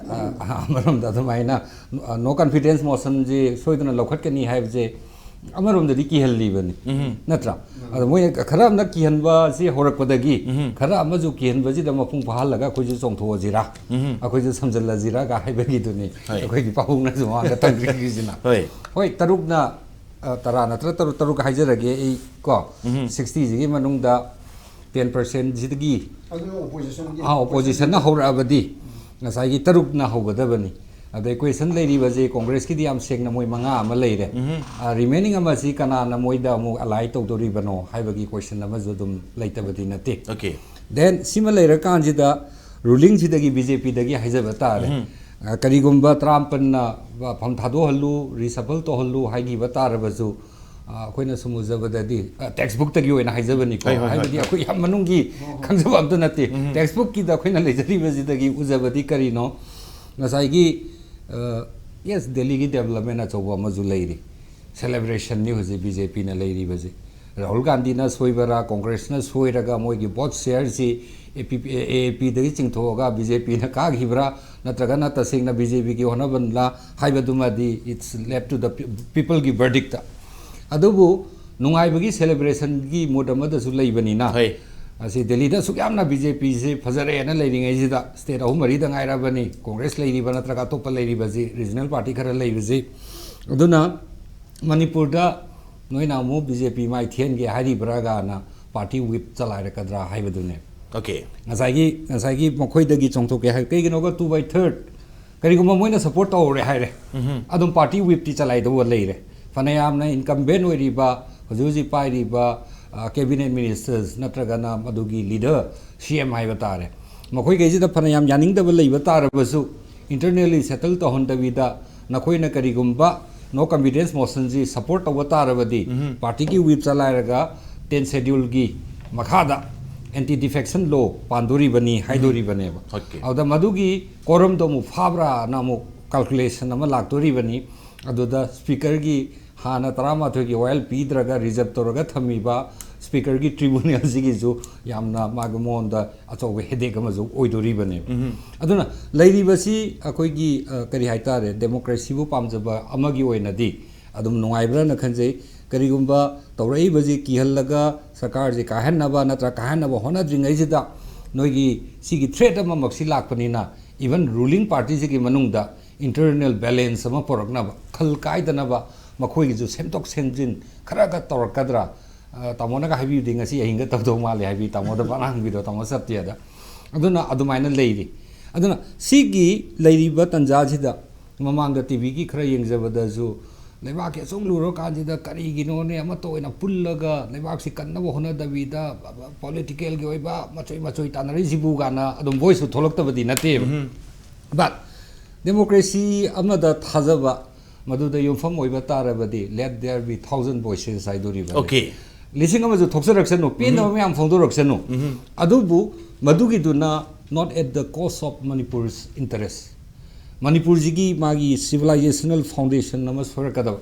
ꯑ, ꯑꯃꯔꯣꯝꯗ ꯑꯗꯨꯃꯥꯏꯅ, ꯑ, no confidence motionꯁꯤ ꯁꯣꯏꯗꯅ ꯂꯧꯈꯠꯀꯅꯤ ꯍꯥꯏꯕꯁꯦ ꯑꯃꯔꯣꯝꯗꯗꯤ ꯀꯤꯍꯜꯂꯤꯕꯅꯤ, ꯅꯠꯇ꯭ꯔꯥ? ꯑꯗꯣ ꯃꯣꯏꯅ ꯈꯔ ꯑꯃꯅ ꯀꯤꯍꯟꯕꯁꯤ ꯍꯧꯔꯛꯄꯗꯒꯤ ꯈꯔ ꯑꯃꯁꯨ ꯀꯤꯍꯟꯕꯁꯤꯗ ꯃꯄꯨꯡ ꯐꯥꯍꯜꯂꯒ ꯑꯩꯈꯣꯏꯁꯨ ꯆꯣꯡꯊꯣꯛꯑꯁꯤꯔꯥ, ꯑꯩꯈꯣꯏꯁꯨ ꯁꯝꯖꯜꯂꯁꯤꯔꯥ ꯀ ꯍꯥꯏꯕꯒꯤꯗꯨꯅꯤ ꯍꯣꯏ꯫ ꯑꯩꯈꯣꯏꯒꯤ ꯄꯥꯕꯨꯡꯅꯁꯨ ꯃꯃꯥꯡꯗ ꯇꯝꯕꯤꯔꯤꯁꯤꯅ꯫ ꯍꯣꯏ꯫ ꯍꯣꯏ, ꯇꯔꯨꯛꯅ, ꯑ, ꯇꯔꯥ ꯅꯠꯇ꯭ꯔ ꯇꯔꯨꯛ, ꯇꯔꯨꯛ ꯍꯥꯏꯖꯔꯒꯦ ꯑꯩ ꯀꯣ, sixtyꯁꯤꯒꯤ ꯃꯅꯨꯡꯗ ten percentꯁꯤꯗꯒꯤ ꯑꯗꯨꯅ oppositionꯒꯤ ꯑꯥ, oppositionꯅ ꯍꯧꯔꯛꯑꯕꯗꯤ ꯉꯁꯥꯏꯒꯤ ꯇꯔꯨꯛꯅ ꯍꯧꯒꯗꯕꯅꯤ꯫ ꯑꯗꯩ ꯀ꯭ꯋꯦꯁꯟ ꯂꯩꯔꯤꯕꯁꯦ ꯀꯣꯡꯒ꯭ꯔꯦꯁꯀꯤꯗꯤ ꯌꯥꯝ ꯁꯦꯡꯅ ꯃꯣꯏ ꯃꯉꯥ ꯑꯃ ꯂꯩꯔꯦ꯫ ꯔꯤꯃꯦꯅꯤꯡ ꯑꯃꯁꯤ ꯀꯅꯥꯅ ꯃꯣꯏꯗ ꯑꯃꯨꯛ ꯑꯦꯂꯥꯏ ꯇꯧꯗꯣꯔꯤꯕꯅꯣ ꯍꯥꯏꯕꯒꯤ ꯀ꯭ꯋꯦꯁꯟ ꯑꯃꯁꯨ ꯑꯗꯨꯝ ꯂꯩꯇꯕꯗꯤ ꯅꯠꯇꯦ꯫ Okay. ꯗꯦꯟ ꯁꯤꯃ ꯂꯩꯔꯀꯥꯟꯁꯤꯗ ꯔꯨꯂꯤꯡꯁꯤꯗꯒꯤ ꯕꯤ ꯖꯦ ꯄꯤꯗꯒꯤ ꯍꯥꯏꯖꯕ ꯇꯥꯔꯦ꯫ ꯑ, ꯀꯔꯤꯒꯨꯝꯕ ꯇꯔꯥꯃꯥꯄꯟꯅ ꯐꯝ ꯊꯥꯗꯣꯛꯍꯜꯂꯨ, ꯔꯤꯁꯐꯜ ꯇꯧꯍꯜꯂꯨ ꯍꯥꯏꯈꯤꯕ ꯇꯥꯔꯕꯁꯨ, ꯑ, ꯑꯩꯈꯣꯏꯅ ꯁꯨꯝ ꯎꯖꯕꯗꯗꯤ, ꯑ, ꯇꯦꯛꯁꯕꯨꯛꯇꯒꯤ ꯑꯣꯏꯅ ꯍꯥꯏꯖꯕꯅꯤꯀꯣ꯫ ꯍꯣꯏ, ꯍꯣꯏ, ꯍꯣꯏ, ꯍꯥꯏꯕꯗꯤ ꯍꯣꯏ꯫ ꯑꯩꯈꯣꯏ ꯌꯥꯝ ꯃꯅꯨꯡꯒꯤ ꯈꯪꯖꯕ ꯑꯝꯇ ꯅꯠꯇꯦ꯫ ꯇꯦꯛꯁꯕꯨꯛꯀꯤꯗ ꯑꯩꯈꯣꯏꯅ ꯂꯩꯖꯔꯤꯕꯁꯤꯗꯒꯤ ꯎꯖꯕꯗꯤ ꯀꯔꯤꯅꯣ? ꯉꯁꯥꯏꯒꯤ, ꯑ, ꯌꯦꯁ, ꯗꯦꯜꯂꯤꯒꯤ ꯗꯦꯕꯂꯞꯃꯦꯟ ꯑꯆꯧꯕ ꯑꯃꯁꯨ ꯂꯩꯔꯤ꯫ ꯁꯦꯂꯦꯕ꯭ꯔꯦꯁꯟꯅꯤ ꯍꯧꯖꯤꯛ ꯕꯤ ꯖꯦ ꯄꯤꯅ ꯂꯩꯔꯤꯕꯁꯤ꯫ ꯔꯥꯍꯨꯜ ꯒꯥꯟꯙꯤꯅ ꯁꯣꯏꯕꯔꯥ, ꯀꯣꯡꯒ꯭ꯔꯦꯁꯅ ꯁꯣꯏꯔꯒ ꯃꯣꯏꯒꯤ ꯚꯣꯠ ꯁꯤꯌꯔꯁꯤ ꯑꯦ ꯄꯤ, ꯑꯦ ꯑꯦ ꯄꯤꯗꯒꯤ ꯆꯤꯡꯊꯣꯛꯑꯒ ꯕꯤ ꯖꯦ ꯄꯤꯅ ꯀꯥꯈꯤꯕ꯭ꯔꯥ, ꯅꯠꯇ꯭ꯔꯒꯅ ꯇꯁꯦꯡꯅ ꯕꯤ ꯖꯦ ꯄꯤꯒꯤ ꯍꯣꯠꯅꯕꯅ ꯍꯥꯏꯕꯗꯨꯃꯗꯤ it's left to the peopleꯒꯤ ꯕꯔꯗꯤꯛꯇ꯫ ꯑꯗꯨꯕꯨ ꯅꯨꯡꯉꯥꯏꯕꯒꯤ ꯁꯦꯂꯦꯕ꯭ꯔꯦꯁꯟꯒꯤ ꯃꯨꯗ ꯑꯃꯗꯁꯨ ꯂꯩꯕꯅꯤꯅ, ꯍꯣꯏ꯫ ꯑꯁꯤ ꯗꯦꯜꯂꯤꯗ ꯑꯁꯨꯛ ꯌꯥꯝꯅ ꯕꯤ ꯖꯦ ꯄꯤꯁꯦ ꯐꯖꯔꯦꯅ ꯂꯩꯔꯤꯉꯩꯁꯤꯗ, ꯁ꯭ꯇꯦꯠ ꯑꯍꯨꯝ ꯃꯔꯤꯗ ꯉꯥꯏꯔꯕꯅꯤ, ꯀꯣꯡꯒ꯭ꯔꯦꯁ ꯂꯩꯔꯤꯕ ꯅꯠꯇ꯭ꯔꯒ ꯑꯇꯣꯞꯄ ꯂꯩꯔꯤꯕꯁꯤ, ꯔꯤꯖꯅꯦꯜ ꯄꯥꯔꯇꯤ ꯈꯔ ꯂꯩꯕꯁꯤ꯫ ꯑꯗꯨꯅ ꯃꯅꯤꯄꯨꯔꯗ ꯅꯣꯏꯅ ꯑꯃꯨꯛ ꯕꯤ ꯖꯦ ꯄꯤ ꯃꯥꯏ ꯊꯦꯟꯒꯦ ꯍꯥꯏꯔꯤꯕ꯭ꯔꯥ ꯀꯥꯏꯅ ꯄꯥꯔꯇꯤ ꯋꯤꯞ ꯆꯂꯥꯏꯔꯛꯀꯗ꯭ꯔꯥ ꯍꯥꯏꯕꯗꯨꯅꯦ꯫ Okay. ꯉꯁꯥꯏꯒꯤ, ꯉꯁꯥꯏꯒꯤ ꯃꯈꯣꯏꯗꯒꯤ ꯆꯣꯡꯊꯣꯛꯀꯦ ꯍꯥꯏ, ꯀꯩꯒꯤꯅꯣꯒ two by third, ꯀꯔꯤꯒꯨꯝꯕ ꯃꯣꯏꯅ ꯁꯄꯣꯔꯠ ꯇꯧꯔꯦ ꯍꯥꯏꯔꯦ, ꯑꯗꯨꯝ ꯄꯥꯔꯇꯤ ꯋꯤꯞꯇꯤ ꯆꯂꯥꯏꯗꯧꯕ ꯂꯩꯔꯦ꯫ ꯐꯅꯌꯥꯝꯅ ꯏꯟꯀꯝꯕꯦꯟ ꯑꯣꯏꯔꯤꯕ, ꯍꯧꯖꯤꯛ ꯍꯧꯖꯤꯛ ꯄꯥꯏꯔꯤꯕ, ꯑ, ꯀꯦꯕꯤꯅꯦꯠ ꯃꯤꯅꯤꯁꯇꯔꯁ ꯅꯠꯇ꯭ꯔꯒꯅ ꯃꯗꯨꯒꯤ ꯂꯤꯗꯔ, ꯁꯤ ꯑꯦꯝ ꯍꯥꯏꯕ ꯇꯥꯔꯦ, ꯃꯈꯣꯏꯈꯩꯁꯤꯗ ꯐꯅꯌꯥꯝ ꯌꯥꯅꯤꯡꯗꯕ ꯂꯩꯕ ꯇꯥꯔꯕꯁꯨ, ꯏꯟꯇꯔꯅꯦꯜꯂꯤ ꯁꯦꯇꯜ ꯇꯧꯍꯟꯗꯕꯤꯗ, ꯅꯈꯣꯏꯅ ꯀꯔꯤꯒꯨꯝꯕ ꯅꯣ ꯀꯟꯐꯤꯗꯦꯟꯁ ꯃꯣꯁꯟꯁꯤ ꯁꯄꯣꯔꯠ ꯇꯧꯕ ꯇꯥꯔꯕꯗꯤ, ꯄꯥꯔꯇꯤꯒꯤ ꯋꯤꯞ ꯆꯂꯥꯏꯔꯒ ꯇꯦꯟ ꯁꯦꯗ꯭ꯌꯨꯜꯒꯤ ꯃꯈꯥꯗ ꯑꯦꯟꯇꯤ ꯗꯤꯐꯦꯛꯁꯟ ꯂꯣ ꯄꯥꯟꯗꯣꯔꯤꯕꯅꯤ ꯍꯥꯏꯗꯣꯔꯤꯕꯅꯦꯕ꯫ Okay. ꯑꯗꯨꯗ ꯃꯗꯨꯒꯤ ꯀꯣꯔꯝꯗꯣ ꯑꯃꯨꯛ ꯐꯥꯕ꯭ꯔꯥꯅ ꯑꯃꯨꯛ ꯀꯥꯜꯀꯨꯂꯦꯁꯟ ꯑꯃ ꯂꯥꯛꯇꯣꯔꯤꯕꯅꯤ꯫ ꯑꯗꯨꯗ ꯁ꯭ꯄꯤꯀꯔꯒꯤ ꯍꯥꯟꯅ ꯇꯔꯥꯃꯥꯊꯣꯏꯒꯤ ꯋꯥꯌꯦꯜ ꯄꯤꯗ꯭ꯔꯒ ꯔꯤꯖꯔꯞ ꯇꯧꯔꯒ ꯊꯝꯃꯤꯕ ꯁ꯭ꯄꯤꯀꯔꯒꯤ ꯇ꯭ꯔꯤꯕꯨꯅꯦꯜꯁꯤꯒꯤꯁꯨ ꯌꯥꯝꯅ ꯃꯥꯒꯤ ꯃꯉꯣꯟꯗ ꯑꯆꯧꯕ ꯍꯦꯗꯦꯛ ꯑꯃꯁꯨ ꯑꯣꯏꯗꯣꯔꯤꯕꯅꯦꯕ꯫ ꯑꯗꯨꯅ ꯂꯩꯔꯤꯕꯁꯤ ꯑꯩꯈꯣꯏꯒꯤ, ꯑ, ꯀꯔꯤ ꯍꯥꯏꯇꯥꯔꯦ, ꯗꯦꯃꯣꯀ꯭ꯔꯦꯁꯤꯕꯨ ꯄꯥꯝꯖꯕ ꯑꯃꯒꯤ ꯑꯣꯏꯅꯗꯤ ꯑꯗꯨꯝ ꯅꯨꯡꯉꯥꯏꯕ꯭ꯔꯥꯅ ꯈꯟꯖꯩ꯫ ꯀꯔꯤꯒꯨꯝꯕ ꯇꯧꯔꯛꯏꯕꯁꯤ ꯀꯤꯍꯜꯂꯒ ꯁꯔꯀꯥꯔꯁꯤ ꯀꯥꯏꯍꯟꯅꯕ ꯅꯠꯇ꯭ꯔꯒ ꯀꯥꯏꯍꯟꯅꯕ ꯍꯣꯠꯅꯗ꯭ꯔꯤꯉꯩꯁꯤꯗ ꯅꯣꯏꯒꯤ ꯁꯤꯒꯤ ꯊ꯭ꯔꯦꯠ ꯑꯃꯃꯛꯁꯤ ꯂꯥꯛꯄꯅꯤꯅ, ꯏꯚꯟ ꯔꯨꯂꯤꯡ ꯄꯥꯔꯇꯤꯁꯤꯒꯤ ꯃꯅꯨꯡꯗ ꯏꯟꯇꯔꯅꯦꯜ ꯕꯦꯂꯦꯟꯁ ꯑꯃ ꯄꯨꯔꯛꯅꯕ, ꯈꯜ ꯀꯥꯏꯗꯅꯕ, ꯃꯈꯣꯏꯒꯤꯁꯨ ꯁꯦꯝꯗꯣꯛ ꯁꯦꯝꯖꯤꯟ ꯈꯔꯒ ꯇꯧꯔꯛꯀꯗ꯭ꯔꯥ? ꯑ, ꯇꯥꯃꯣꯅꯒ ꯍꯥꯏꯕꯤꯕꯗꯤ ꯉꯁꯤ ꯑꯍꯤꯡꯒ ꯇꯧꯗꯧ ꯃꯥꯜꯂꯦ, ꯍꯥꯏꯕꯤ ꯇꯥꯃꯣꯗ ꯄꯥꯛꯅ ꯍꯪꯕꯤꯔꯣ, ꯇꯥꯃꯣ ꯁꯇ꯭ꯌꯗ꯫ ꯑꯗꯨꯅ ꯑꯗꯨꯃꯥꯏꯅ ꯂꯩꯔꯤ꯫ ꯑꯗꯨꯅ ꯁꯤꯒꯤ ꯂꯩꯔꯤꯕ ꯇꯥꯟꯖꯥꯁꯤꯗ ꯃꯃꯥꯡꯗ ꯇꯤ ꯚꯤꯒꯤ ꯈꯔ ꯌꯦꯡꯖꯕꯗꯁꯨ ꯂꯩꯕꯥꯛꯀꯤ ꯑꯁꯨꯛ ꯂꯨꯔꯀꯥꯟꯁꯤꯗ ꯀꯔꯤꯒꯤꯅꯣꯅꯦ ꯑꯃꯠꯇ ꯑꯣꯏꯅ ꯄꯨꯜꯂꯒ ꯂꯩꯕꯥꯛꯁꯤ ꯀꯟꯅꯕ ꯍꯣꯠꯅꯗꯕꯤꯗ ꯄꯣꯂꯤꯇꯤꯀꯦꯜꯒꯤ ꯑꯣꯏꯕ ꯃꯆꯣꯏ ꯃꯆꯣꯏ ꯇꯥꯟꯅꯔꯤꯁꯤꯕꯨ ꯀꯥꯏꯅ ꯑꯗꯨꯝ ꯚꯣꯏꯁꯇꯨ ꯊꯣꯛꯂꯛꯇꯕꯗꯤ ꯅꯠꯇꯦꯕ꯫ But democracy ꯑꯃꯗ ꯊꯥꯖꯕ, ꯃꯗꯨꯗ ꯌꯨꯝꯐꯝ ꯑꯣꯏꯕ ꯇꯥꯔꯕꯗꯤ let there be thousand voices ꯍꯥꯏꯗꯣꯔꯤꯕꯅꯤ꯫ Okay. ꯂꯤꯁꯤꯡ ꯑꯃꯁꯨ ꯊꯣꯛꯆꯔꯛꯁꯅꯨ, ꯄꯦꯟꯗꯕ ꯃꯌꯥꯝ ꯐꯣꯡꯗꯣꯔꯛꯁꯅꯨ, ꯑꯗꯨꯕꯨ ꯃꯗꯨꯒꯤꯗꯨꯅ not at the cost of Manipur's interest꯫ ꯃꯅꯤꯄꯨꯔꯁꯤꯒꯤ ꯃꯥꯒꯤ civilizational foundation ꯑꯃ ꯁꯣꯏꯔꯛꯀꯗꯕ,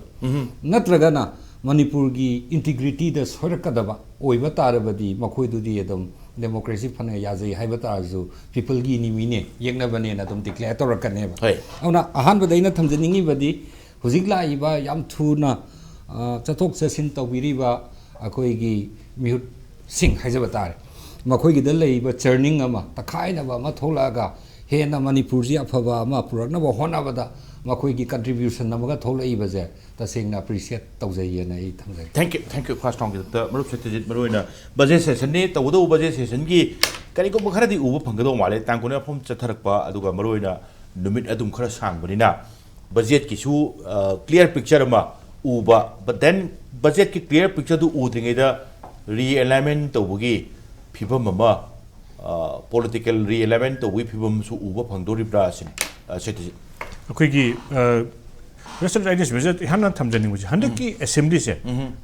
ꯅꯠꯇ꯭ꯔꯒꯅ ꯃꯅꯤꯄꯨꯔꯒꯤ integrityꯗ ꯁꯣꯏꯔꯛꯀꯗꯕ ꯑꯣꯏꯕ ꯇꯥꯔꯕꯗꯤ ꯃꯈꯣꯏꯗꯨꯗꯤ ꯑꯗꯨꯝ democracy ꯐꯅ ꯌꯥꯖꯩ ꯍꯥꯏꯕ ꯇꯥꯔꯁꯨ peopleꯒꯤ enemyꯅꯦ, ꯌꯦꯛꯅꯕꯅꯦꯅ ꯑꯗꯨꯝ declare ꯇꯧꯔꯛꯀꯅꯦꯕ꯫ ꯍꯣꯏ꯫ ꯑꯗꯨꯅ ꯑꯍꯥꯟꯕꯗ ꯑꯩꯅ ꯊꯝꯖꯅꯤꯡꯉꯤꯕꯗꯤ ꯍꯧꯖꯤꯛ ꯂꯥꯛꯏꯕ ꯌꯥꯝ ꯊꯨꯅ, ꯑ, ꯆꯠꯊꯣꯛ ꯆꯠꯁꯤꯟ ꯇꯧꯕꯤꯔꯤꯕ ꯑꯩꯈꯣꯏꯒꯤ ꯃꯤꯍꯨꯠꯁꯤꯡ ꯍꯥꯏꯖꯕ ꯇꯥꯔꯦ, ꯃꯈꯣꯏꯒꯤꯗ ꯂꯩꯔꯤꯕ churning ꯑꯃ, ꯇꯛꯈꯥꯏꯅꯕ ꯑꯃ ꯊꯣꯛꯂꯛꯑꯒ ꯍꯦꯟꯅ ꯃꯅꯤꯄꯨꯔꯁꯤ ꯑꯐꯕ ꯑꯃ ꯄꯨꯔꯛꯅꯕ ꯍꯣꯠꯅꯕꯗ ꯃꯈꯣꯏꯒꯤ contribution ꯑꯃꯒ ꯊꯣꯛꯂꯛꯏꯕꯁꯦ ꯇꯁꯦꯡꯅ appreciate ꯇꯧꯖꯩꯑꯅ ꯑꯩ ꯊꯝꯖꯒꯦ꯫ Thank you, thank you, ꯈ꯭ꯋꯥꯏ ꯁ꯭ꯇꯣꯡꯒꯤꯗꯃꯛꯇ꯫ ꯃꯔꯨꯞ ꯁꯇ꯭ꯌꯖꯤꯠ, ꯃꯔꯨꯑꯣꯏꯅ budget sessionꯅꯤ, ꯇꯧꯒꯗꯧꯕ budget sessionꯒꯤ ꯀꯔꯤꯒꯨꯝꯕ ꯈꯔꯗꯤ ꯎꯕ ꯐꯪꯒꯗꯧ ꯃꯥꯜꯂꯦ꯫ ꯇꯥꯡ ꯀꯨꯟ ꯃꯐꯝ ꯆꯠꯊꯔꯛꯄ, ꯑꯗꯨꯒ ꯃꯔꯨꯑꯣꯏꯅ ꯅꯨꯃꯤꯠ ꯑꯗꯨꯝ ꯈꯔ ꯁꯥꯡꯕꯅꯤꯅ budgetꯀꯤꯁꯨ, ꯑ, clear picture ꯑꯃ ꯎꯕ, but then budgetꯀꯤ clear pictureꯗꯨ ꯎꯗ꯭ꯔꯤꯉꯩꯗ realignment ꯇꯧꯕꯒꯤ ꯐꯤꯕꯝ ꯑꯃ, ꯑ, political realignment ꯇꯧꯕꯒꯤ ꯐꯤꯕꯝꯁꯨ ꯎꯕ ꯐꯪꯗꯣꯔꯤꯕ꯭ꯔꯥ ꯁꯤꯅꯤ, ꯑ, ꯁꯇ꯭ꯌꯖꯤꯠ꯫ ꯑꯩꯈꯣꯏꯒꯤ, ꯑ, ꯔꯦꯁꯟ ꯑꯥꯏꯗꯤꯌꯥꯁ ꯃꯁꯤꯗ ꯏꯍꯥꯟ ꯍꯥꯟꯅ ꯊꯝꯖꯅꯤꯡꯕꯁꯦ, ꯍꯟꯗꯛꯀꯤ assemblyꯁꯦ,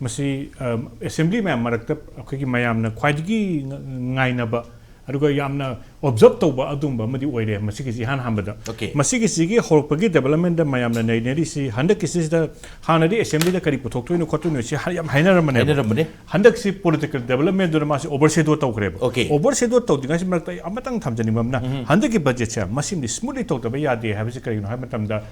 ꯃꯁꯤ, ꯑ, assembly ꯃꯌꯥꯝ ꯃꯔꯛꯇ ꯑꯩꯈꯣꯏꯒꯤ ꯃꯌꯥꯝꯅ ꯈ꯭ꯋꯥꯏꯗꯒꯤ ꯉ-, ꯉꯥꯏꯅꯕ ꯑꯗꯨꯒ ꯌꯥꯝꯅ observe ꯇꯧꯕ ꯑꯗꯨꯒꯨꯝꯕ ꯑꯃꯗꯤ ꯑꯣꯏꯔꯦ꯫ ꯃꯁꯤꯒꯤꯁꯤ ꯏꯍꯥꯟ ꯍꯥꯟꯕꯗ, Okay. ꯃꯁꯤꯒꯤꯁꯤꯒꯤ ꯍꯧꯔꯛꯄꯒꯤ developmentꯗ ꯃꯌꯥꯝꯅ ꯅꯩꯅꯔꯤꯁꯤ, ꯍꯟꯗꯛꯀꯤꯁꯤꯗ ꯍꯥꯟꯅꯗꯤ assemblyꯗ ꯀꯔꯤ ꯄꯨꯊꯣꯛꯇꯣꯏꯅꯣ ꯈꯣꯠꯇꯣꯏꯅꯣ ꯁꯤ ꯍꯥ-, ꯌꯥꯝ ꯍꯥꯏꯅꯔꯝꯕꯅꯦꯕ꯫ ꯍꯥꯏꯅꯔꯝꯕꯅꯦ꯫ ꯍꯟꯗꯛꯁꯤ political developmentꯗꯨꯅ ꯃꯥꯁꯤ overshadow ꯇꯧꯈ꯭ꯔꯦꯕ꯫ Okay. Overshadow ꯇꯧꯗ꯭ꯔꯤꯉꯩꯁꯤ ꯃꯔꯛꯇ ꯑꯩ ꯑꯃꯇꯪ ꯊꯝꯖꯅꯤꯡꯕ ꯑꯃꯅ, ꯍꯟꯗꯛꯀꯤ budgetꯁꯦ ꯃꯁꯤꯃꯗꯤ smoothly ꯇꯧꯗꯕ ꯌꯥꯗꯦ ꯍꯥꯏꯕꯁꯤ ꯀꯔꯤꯒꯤꯅꯣ ꯍꯥꯏꯕ ꯃꯇꯝꯗ,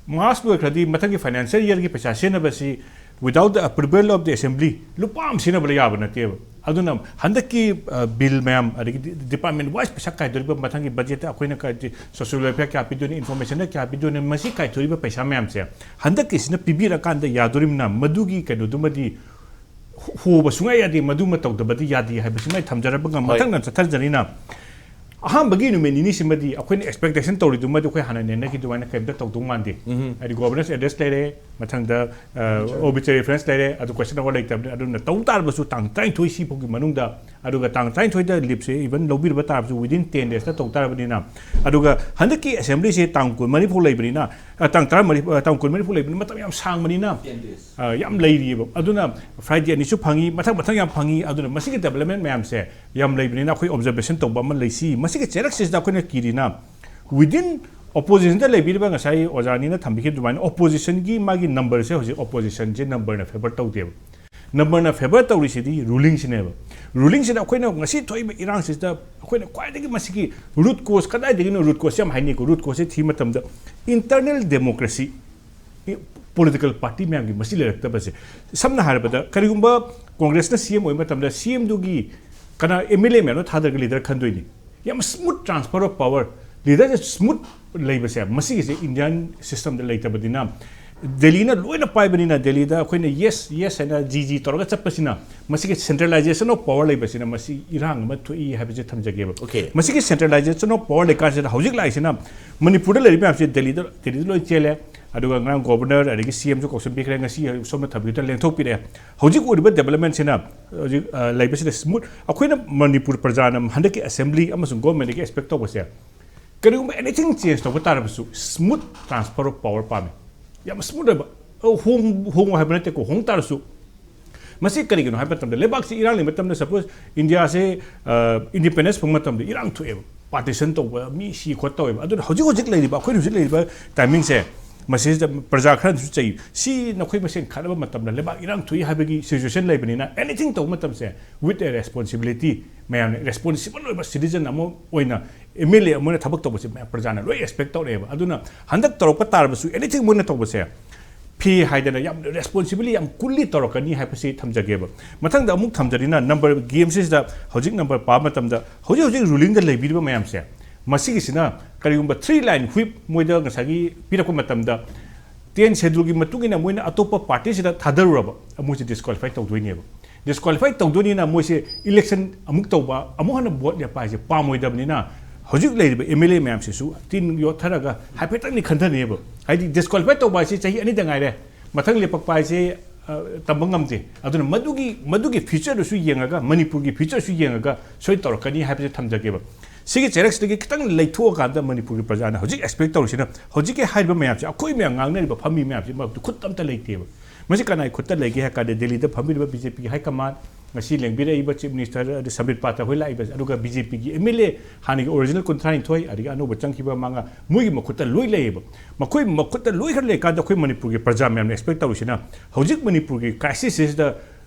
March ꯂꯣꯏꯈ꯭ꯔꯗꯤ ꯃꯊꯪꯒꯤ financial yearꯒꯤ ꯄꯩꯁꯥ ꯁꯤꯖꯤꯟꯅꯕꯁꯤ without the approval of the assembly ꯂꯨꯄꯥ ꯑꯃ ꯁꯤꯖꯤꯟꯅꯕ ꯌꯥꯕ ꯅꯠꯇꯦꯕ꯫ ꯑꯗꯨꯅ ꯍꯟꯗꯛꯀꯤ, ꯑ, bill ꯃꯌꯥꯝ, ꯑꯗꯒꯤ department wise ꯄꯩꯁꯥ ꯀꯥꯏꯗꯣꯔꯤꯕ, ꯃꯊꯪꯒꯤ budgetꯇ ꯑꯩꯈꯣꯏꯅ ꯀꯥꯏ-, social welfare ꯀꯌꯥ ꯄꯤꯗꯣꯏꯅꯤ, informationꯗ ꯀꯌꯥ ꯄꯤꯗꯣꯏꯅꯤ, ꯃꯁꯤ ꯀꯥꯏꯊꯣꯔꯤꯕ ꯄꯩꯁꯥ ꯃꯌꯥꯝꯁꯦ ꯍꯟꯗꯛꯀꯤꯁꯤꯅ ꯄꯤꯕꯤꯔꯀꯥꯟꯗ ꯌꯥꯗꯣꯔꯤꯕꯅ ꯃꯗꯨꯒꯤ ꯀꯩꯅꯣꯗꯨꯃꯗꯤ ꯍꯣ-, ꯍꯣꯕ ꯁꯨꯡꯌꯥ ꯌꯥꯗꯦ, ꯃꯗꯨꯃ ꯇꯧꯗꯕꯗꯤ ꯌꯥꯗꯦ ꯍꯥꯏꯕꯁꯤꯃ ꯑꯩ ꯊꯝꯖꯔꯕꯒ, ꯍꯣꯏ꯫ ꯃꯊꯪꯗ ꯆꯠꯊꯖꯔꯤꯅ ꯑꯍꯥꯟꯕꯒꯤ ꯅꯨꯃꯤꯠ ꯅꯤꯅꯤꯁꯤꯃꯗꯤ ꯑꯩꯈꯣꯏꯅ expectation ꯇꯧꯔꯤꯗꯨꯃꯗꯤ ꯑꯩꯈꯣꯏ ꯍꯥꯟꯅ ꯅꯦꯟꯅꯈꯤ ꯑꯗꯨꯃꯥꯏꯅ ꯀꯩꯝꯇ ꯇꯧꯗꯧ ꯃꯥꯟꯗꯦ꯫ ꯍꯥꯏꯗꯤ governor's address ꯂꯩꯔꯦ, ꯃꯊꯪꯗ obituary reference ꯂꯩꯔꯦ, ꯑꯗꯨ question hour ꯂꯩꯇꯕꯅꯤ꯫ ꯑꯗꯨꯅ ꯇꯧ ꯇꯥꯔꯕꯁꯨ ꯇꯥꯡ ꯇꯔꯥꯅꯤꯊꯣꯏ ꯁꯤ ꯐꯥꯎꯒꯤ ꯃꯅꯨꯡꯗ, ꯑꯗꯨꯒ ꯇꯥꯡ ꯇꯔꯥꯅꯤꯊꯣꯏꯗ leave ꯁꯦ even ꯂꯧꯕꯤꯔꯕ ꯇꯥꯔꯕꯁꯨ within ten days ꯇ ꯇꯧ ꯇꯥꯔꯕꯅꯤꯅ, ꯑꯗꯨꯒ ꯍꯟꯗꯛꯀꯤ assembly ꯁꯦ ꯇꯥꯡ ꯀꯨꯟꯃꯔꯤ ꯐꯥꯎ ꯂꯩꯕꯅꯤꯅ, ꯑ, ꯇꯥꯡ ꯇꯔꯥꯃꯔꯤ, ꯑ, ꯇꯥꯡ ꯀꯨꯟꯃꯔꯤ ꯐꯥꯎ ꯂꯩꯕꯅꯤꯅ ꯃꯇꯝ ꯌꯥꯝ ꯁꯥꯡꯕꯅꯤꯅ, ꯑ, ꯌꯥꯝ ꯂꯩꯔꯤꯑꯕ꯫ ꯑꯗꯨꯅ Friday ꯑꯅꯤꯁꯨ ꯐꯪꯉꯤ, ꯃꯊꯪ ꯃꯊꯪ ꯌꯥꯝ ꯐꯪꯉꯤ꯫ ꯑꯗꯨꯅ ꯃꯁꯤꯒꯤ development ꯃꯌꯥꯝꯁꯦ ꯌꯥꯝ ꯂꯩꯕꯅꯤꯅ ꯑꯩꯈꯣꯏ observation ꯇꯧꯕ ꯑꯃ ꯂꯩꯁꯤ꯫ ꯃꯁꯤꯒꯤ ꯆꯩꯔꯛꯁꯤꯗ ꯑꯩꯈꯣꯏꯅ ꯀꯤꯔꯤꯅ within opposition ꯗ ꯂꯩꯕꯤꯔꯤꯕ ꯉꯁꯥꯏ ꯑꯣꯖꯥꯅꯤꯅ ꯊꯝꯕꯤꯈꯤꯕ ꯑꯗꯨꯃꯥꯏꯅ opposition ꯒꯤ ꯃꯥꯒꯤ number ꯁꯦ ꯍꯧꯖꯤꯛ opposition ꯁꯦ number ꯅ favour ꯇꯧꯗꯦꯕ꯫ Number ꯅ favour ꯇꯧꯔꯤꯁꯤꯗꯤ ruling ꯁꯤꯅꯦꯕ꯫ Ruling ꯁꯤꯗ ꯑꯩꯈꯣꯏꯅ ꯉꯁꯤ ꯊꯣꯛꯏꯕ ꯏꯔꯥꯡꯁꯤꯗ ꯑꯩꯈꯣꯏꯅ ꯈ꯭ꯋꯥꯏꯗꯒꯤ ꯃꯁꯤꯒꯤ root cause ꯀꯗꯥꯏꯗꯒꯤꯅꯣ, root cause ꯁꯦ ꯌꯥꯝ ꯍꯥꯏꯅꯩꯀꯣ꯫ Root cause ꯁꯦ ꯊꯤꯕ ꯃꯇꯝꯗ internal democracy, political party ꯃꯌꯥꯝꯒꯤ ꯃꯁꯤ ꯂꯩꯔꯛꯇꯕꯁꯦ꯫ ꯁꯝꯅ ꯍꯥꯏꯔꯕꯗ ꯀꯔꯤꯒꯨꯝꯕ Congress ꯅ C M ꯑꯣꯏꯕ ꯃꯇꯝꯗ C M ꯗꯨꯒꯤ ꯀꯅꯥ M L A ꯃꯌꯥꯝꯗꯣ ꯊꯥꯗꯔꯒ leader ꯈꯟꯗꯣꯏꯅꯤ꯫ ꯌꯥꯝ smooth transfer of power, leader say smooth ꯂꯩꯕꯁꯦ ꯃꯁꯤꯒꯤꯁꯦ Indian system ꯗ ꯂꯩꯇꯕꯅꯤꯅ, ꯗꯦꯜꯂꯤꯅ ꯂꯣꯏꯅ ꯄꯥꯏꯕꯅꯤꯅ ꯗꯦꯜꯂꯤꯗ ꯑꯩꯈꯣꯏꯅ yes yes ꯍꯥꯏꯅ ꯖꯤ ꯖꯤ ꯇꯧꯔꯒ ꯆꯠꯄꯁꯤꯅ ꯃꯁꯤꯒꯤ centralization of power ꯂꯩꯕꯁꯤꯅ ꯃꯁꯤ ꯏꯔꯥꯡ ꯑꯃ ꯊꯣꯛꯏ ꯍꯥꯏꯕꯁꯦ ꯊꯝꯖꯒꯦꯕ꯫ Okay. ꯃꯁꯤꯒꯤ centralization of power ꯂꯩꯀꯥꯟꯁꯤꯗ ꯍꯧꯖꯤꯛ ꯂꯥꯛꯏꯁꯤꯅ ꯃꯅꯤꯄꯨꯔꯗ ꯂꯩꯔꯤꯕ ꯃꯌꯥꯝꯁꯦ ꯗꯦꯜꯂꯤꯗ, ꯗꯦꯜꯂꯤꯗ ꯂꯣꯏ ꯆꯦꯜꯂꯦ꯫ ꯑꯗꯨꯒ ꯉꯔꯥꯡ governor ꯑꯗꯒꯤ C M ꯁꯨ ꯀꯧꯁꯤꯟꯕꯤꯈ꯭ꯔꯦ, ꯉꯁꯤ ꯁꯣꯝꯅ ꯊꯝꯕꯤꯗ ꯂꯦꯡꯊꯣꯛꯄꯤꯔꯛꯑꯦ꯫ ꯍꯧꯖꯤꯛ ꯑꯣꯏꯔꯤꯕ development ꯁꯤꯅ ꯍꯧꯖꯤꯛ, ꯑ, ꯂꯩꯕꯁꯤꯗ smooth ꯑꯩꯈꯣꯏꯅ ꯃꯅꯤꯄꯨꯔ ꯄ꯭ꯔꯖꯥꯅ ꯍꯟꯗꯛꯀꯤ assembly ꯑꯃꯁꯨꯡ government ꯇꯒꯤ expect ꯇꯧꯕꯁꯦ, ꯀꯔꯤꯒꯨꯝꯕ anything change ꯇꯧꯕ ꯇꯥꯔꯕꯁꯨ smooth transfer of power ꯄꯥꯝꯃꯤ꯫ ꯌꯥꯝ smooth ꯑꯣꯏꯕ, ꯑ, ꯍꯣꯡ-, ꯍꯣꯡꯉꯣ ꯍꯥꯏꯕ ꯅꯠꯇꯦꯀꯣ, ꯍꯣꯡ ꯇꯥꯔꯁꯨ꯫ ꯃꯁꯤ ꯀꯔꯤꯒꯤꯅꯣ ꯍꯥꯏꯕ ꯃꯇꯝꯗ ꯂꯩꯕꯥꯛꯁꯤ ꯏꯔꯥꯡ ꯂꯩꯕ ꯃꯇꯝꯗ, suppose India ꯁꯦ, ꯑ, independence ꯐꯪꯕ ꯃꯇꯝꯗ ꯏꯔꯥꯡ ꯊꯣꯛꯑꯦꯕ, partition ꯇꯧꯕ, ꯃꯤ ꯁꯤ ꯈꯣꯠ ꯇꯧꯋꯦꯕ꯫ ꯑꯗꯨꯅ ꯍꯧꯖꯤꯛ ꯍꯧꯖꯤꯛ ꯂꯩꯔꯤꯕ, ꯑꯩꯈꯣꯏꯅ ꯍꯧꯖꯤꯛ ꯂꯩꯔꯤꯕ timing ꯁꯦ, ꯃꯁꯤꯗ ꯄ꯭ꯔꯖꯥ ꯈꯔꯅꯁꯨ ꯆꯩ, "ꯁꯤ ꯅꯈꯣꯏ ꯃꯁꯦꯟ ꯈꯠꯅꯕ ꯃꯇꯝꯗ ꯂꯩꯕꯥꯛ ꯏꯔꯥꯡ ꯊꯣꯛꯏ ꯍꯥꯏꯕꯒꯤ situation ꯂꯩꯕꯅꯤꯅ anything ꯇꯧꯕ ꯃꯇꯝꯁꯦ with a responsibility, ꯃꯌꯥꯝꯅ responsible ꯑꯣꯏꯕ citizen ꯑꯃ ꯑꯣꯏꯅ, M L A ꯑꯃ ꯑꯣꯏꯅ ꯊꯕꯛ ꯇꯧꯕꯁꯦ ꯃꯌꯥꯝ ꯄ꯭ꯔꯖꯥꯅ ꯂꯣꯏ expect ꯇꯧꯔꯛꯑꯦꯕ꯫ ꯑꯗꯨꯅ ꯍꯟꯗꯛ ꯇꯧꯔꯛꯄ ꯇꯥꯔꯕꯁꯨ anything ꯃꯣꯏꯅ ꯇꯧꯕꯁꯦ ꯐꯤ ꯍꯥꯏꯗꯅ ꯌꯥꯝ responsibility ꯌꯥꯝ coolly ꯇꯧꯔꯛꯀꯅꯤ ꯍꯥꯏꯕꯁꯤ ꯊꯝꯖꯒꯦꯕ꯫ ꯃꯊꯪꯗ ꯑꯃꯨꯛ ꯊꯝꯖꯔꯤꯅ number game ꯁꯤꯗ ꯍꯧꯖꯤꯛ number ꯄꯥꯕ ꯃꯇꯝꯗ ꯍꯧꯖꯤꯛ ꯍꯧꯖꯤꯛ ruling ꯗ ꯂꯩꯕꯤꯔꯤꯕ ꯃꯌꯥꯝꯁꯦ, ꯃꯁꯤꯒꯤꯁꯤꯅ ꯀꯔꯤꯒꯨꯝꯕ three line whip ꯃꯣꯏꯗ ꯉꯁꯥꯏꯒꯤ ꯄꯤꯔꯛꯄ ꯃꯇꯝꯗ ten schedule ꯒꯤ ꯃꯇꯨꯡ ꯏꯟꯅ ꯃꯣꯏꯅ ꯑꯇꯣꯞꯄ party ꯁꯤꯗ ꯊꯥꯗꯔꯨꯔꯕ, ꯃꯣꯏꯁꯦ disqualify ꯇꯧꯗꯣꯏꯅꯦꯕ꯫ ꯗꯤꯁꯀ꯭ꯋꯥꯂꯤꯐꯥꯏ ꯇꯧꯗꯣꯏꯅꯤꯅ ꯃꯣꯏꯁꯦ ꯏꯂꯦꯛꯁꯟ ꯑꯃꯨꯛ ꯇꯧꯕ, ꯑꯃꯨꯛ ꯍꯟꯅ ꯚꯣꯠ ꯂꯦꯞꯄ ꯍꯥꯏꯁꯦ ꯄꯥꯝꯃꯣꯏꯗꯕꯅꯤꯅ, ꯍꯧꯖꯤꯛ ꯂꯩꯔꯤꯕ ꯑꯦꯝ ꯑꯦꯜ ꯑꯦ ꯃꯌꯥꯝꯁꯤꯁꯨ ꯇꯤꯟ ꯌꯣꯠꯊꯔꯒ ꯍꯥꯏꯐꯦꯠꯇꯪꯗꯤ ꯈꯟꯊꯅꯦꯕ꯫ ꯍꯥꯏꯗꯤ ꯗꯤꯁꯀ꯭ꯋꯥꯂꯤꯐꯥꯏ ꯇꯧꯕ ꯍꯥꯏꯁꯦ ꯆꯍꯤ ꯑꯅꯤꯗ ꯉꯥꯏꯔꯦ, ꯃꯊꯪ ꯂꯦꯞꯄꯛꯄ ꯍꯥꯏꯁꯦ, ꯑ, ꯇꯝꯕ ꯉꯝꯗꯦ꯫ ꯑꯗꯨꯅ ꯃꯗꯨꯒꯤ, ꯃꯗꯨꯒꯤ ꯐ꯭ꯌꯨꯆꯔꯗꯨꯁꯨ ꯌꯦꯡꯉꯒ, ꯃꯅꯤꯄꯨꯔꯒꯤ ꯐ꯭ꯌꯨꯆꯔꯁꯨ ꯌꯦꯡꯉꯒ ꯁꯣꯏ ꯇꯧꯔꯛꯀꯅꯤ ꯍꯥꯏꯕꯁꯦ ꯊꯝꯖꯒꯦꯕ꯫ ꯁꯤꯒꯤ ꯆꯩꯔꯛꯁꯤꯗꯒꯤ ꯈꯤꯇꯪ ꯂꯩꯊꯣꯛꯑꯀꯥꯟꯗ ꯃꯅꯤꯄꯨꯔꯒꯤ ꯄ꯭ꯔꯖꯥꯅ ꯍꯧꯖꯤꯛ ꯑꯦꯛꯁꯄꯦꯛ ꯇꯧꯔꯤꯁꯤꯅ, ꯍꯧꯖꯤꯛꯀꯤ ꯍꯥꯏꯔꯤꯕ ꯃꯌꯥꯝꯁꯦ, ꯑꯩꯈꯣꯏ ꯃꯌꯥꯝ ꯉꯥꯡꯅꯔꯤꯕ, ꯐꯝꯃꯤ ꯃꯌꯥꯝꯁꯦ ꯃꯔꯛꯇ ꯈꯨꯠ ꯑꯝꯇ ꯂꯩꯇꯦꯕ꯫ ꯃꯁꯤ ꯀꯅꯥꯒꯤ ꯈꯨꯠꯇ ꯂꯩꯒꯦ ꯍꯥꯏ ꯀꯥꯟꯗ, ꯗꯦꯜꯂꯤꯗ ꯐꯝꯕꯤꯔꯤꯕ ꯕꯤ ꯖꯦ ꯄꯤꯒꯤ ꯍꯥꯏ ꯀꯃꯥꯟ, ꯉꯁꯤ ꯂꯦꯡꯕꯤꯔꯛꯏꯕ ꯆꯤꯐ ꯃꯤꯅꯤꯁꯇꯔ, ꯑꯗꯨ ꯁꯝꯕꯤꯠ ꯄꯥꯇ꯭ꯔ ꯍꯣꯏ ꯂꯥꯛꯏꯕ, ꯑꯗꯨꯒ ꯕꯤ ꯖꯦ ꯄꯤꯒꯤ ꯑꯦꯝ ꯑꯦꯜ ꯑꯦ, ꯍꯥꯟꯅꯒꯤ ꯑꯣꯔꯤꯖꯤꯅꯦꯜ ꯀꯨꯟꯊ꯭ꯔꯥ ꯅꯤꯊꯣꯏ, ꯑꯗꯒꯤ ꯑꯅꯧꯕ ꯆꯪꯈꯤꯕ ꯃꯉꯥ, ꯃꯣꯏꯒꯤ ꯃꯈꯨꯠꯇ ꯂꯣꯏ ꯂꯩꯌꯦꯕ꯫ ꯃꯈꯣꯏ ꯃꯈꯨꯠꯇ ꯂꯣꯏ ꯈꯔ ꯂꯩꯀꯥꯟꯗ, ꯑꯩꯈꯣꯏ ꯃꯅꯤꯄꯨꯔꯒꯤ ꯄ꯭ꯔꯖꯥ ꯃꯌꯥꯝꯅ ꯑꯦꯛꯁꯄꯦꯛ ꯇꯧꯔꯤꯁꯤꯅ, ꯍꯧꯖꯤꯛ ꯃꯅꯤꯄꯨꯔꯒꯤ ꯀ꯭ꯔꯥꯏꯁꯤꯁꯁꯤꯗ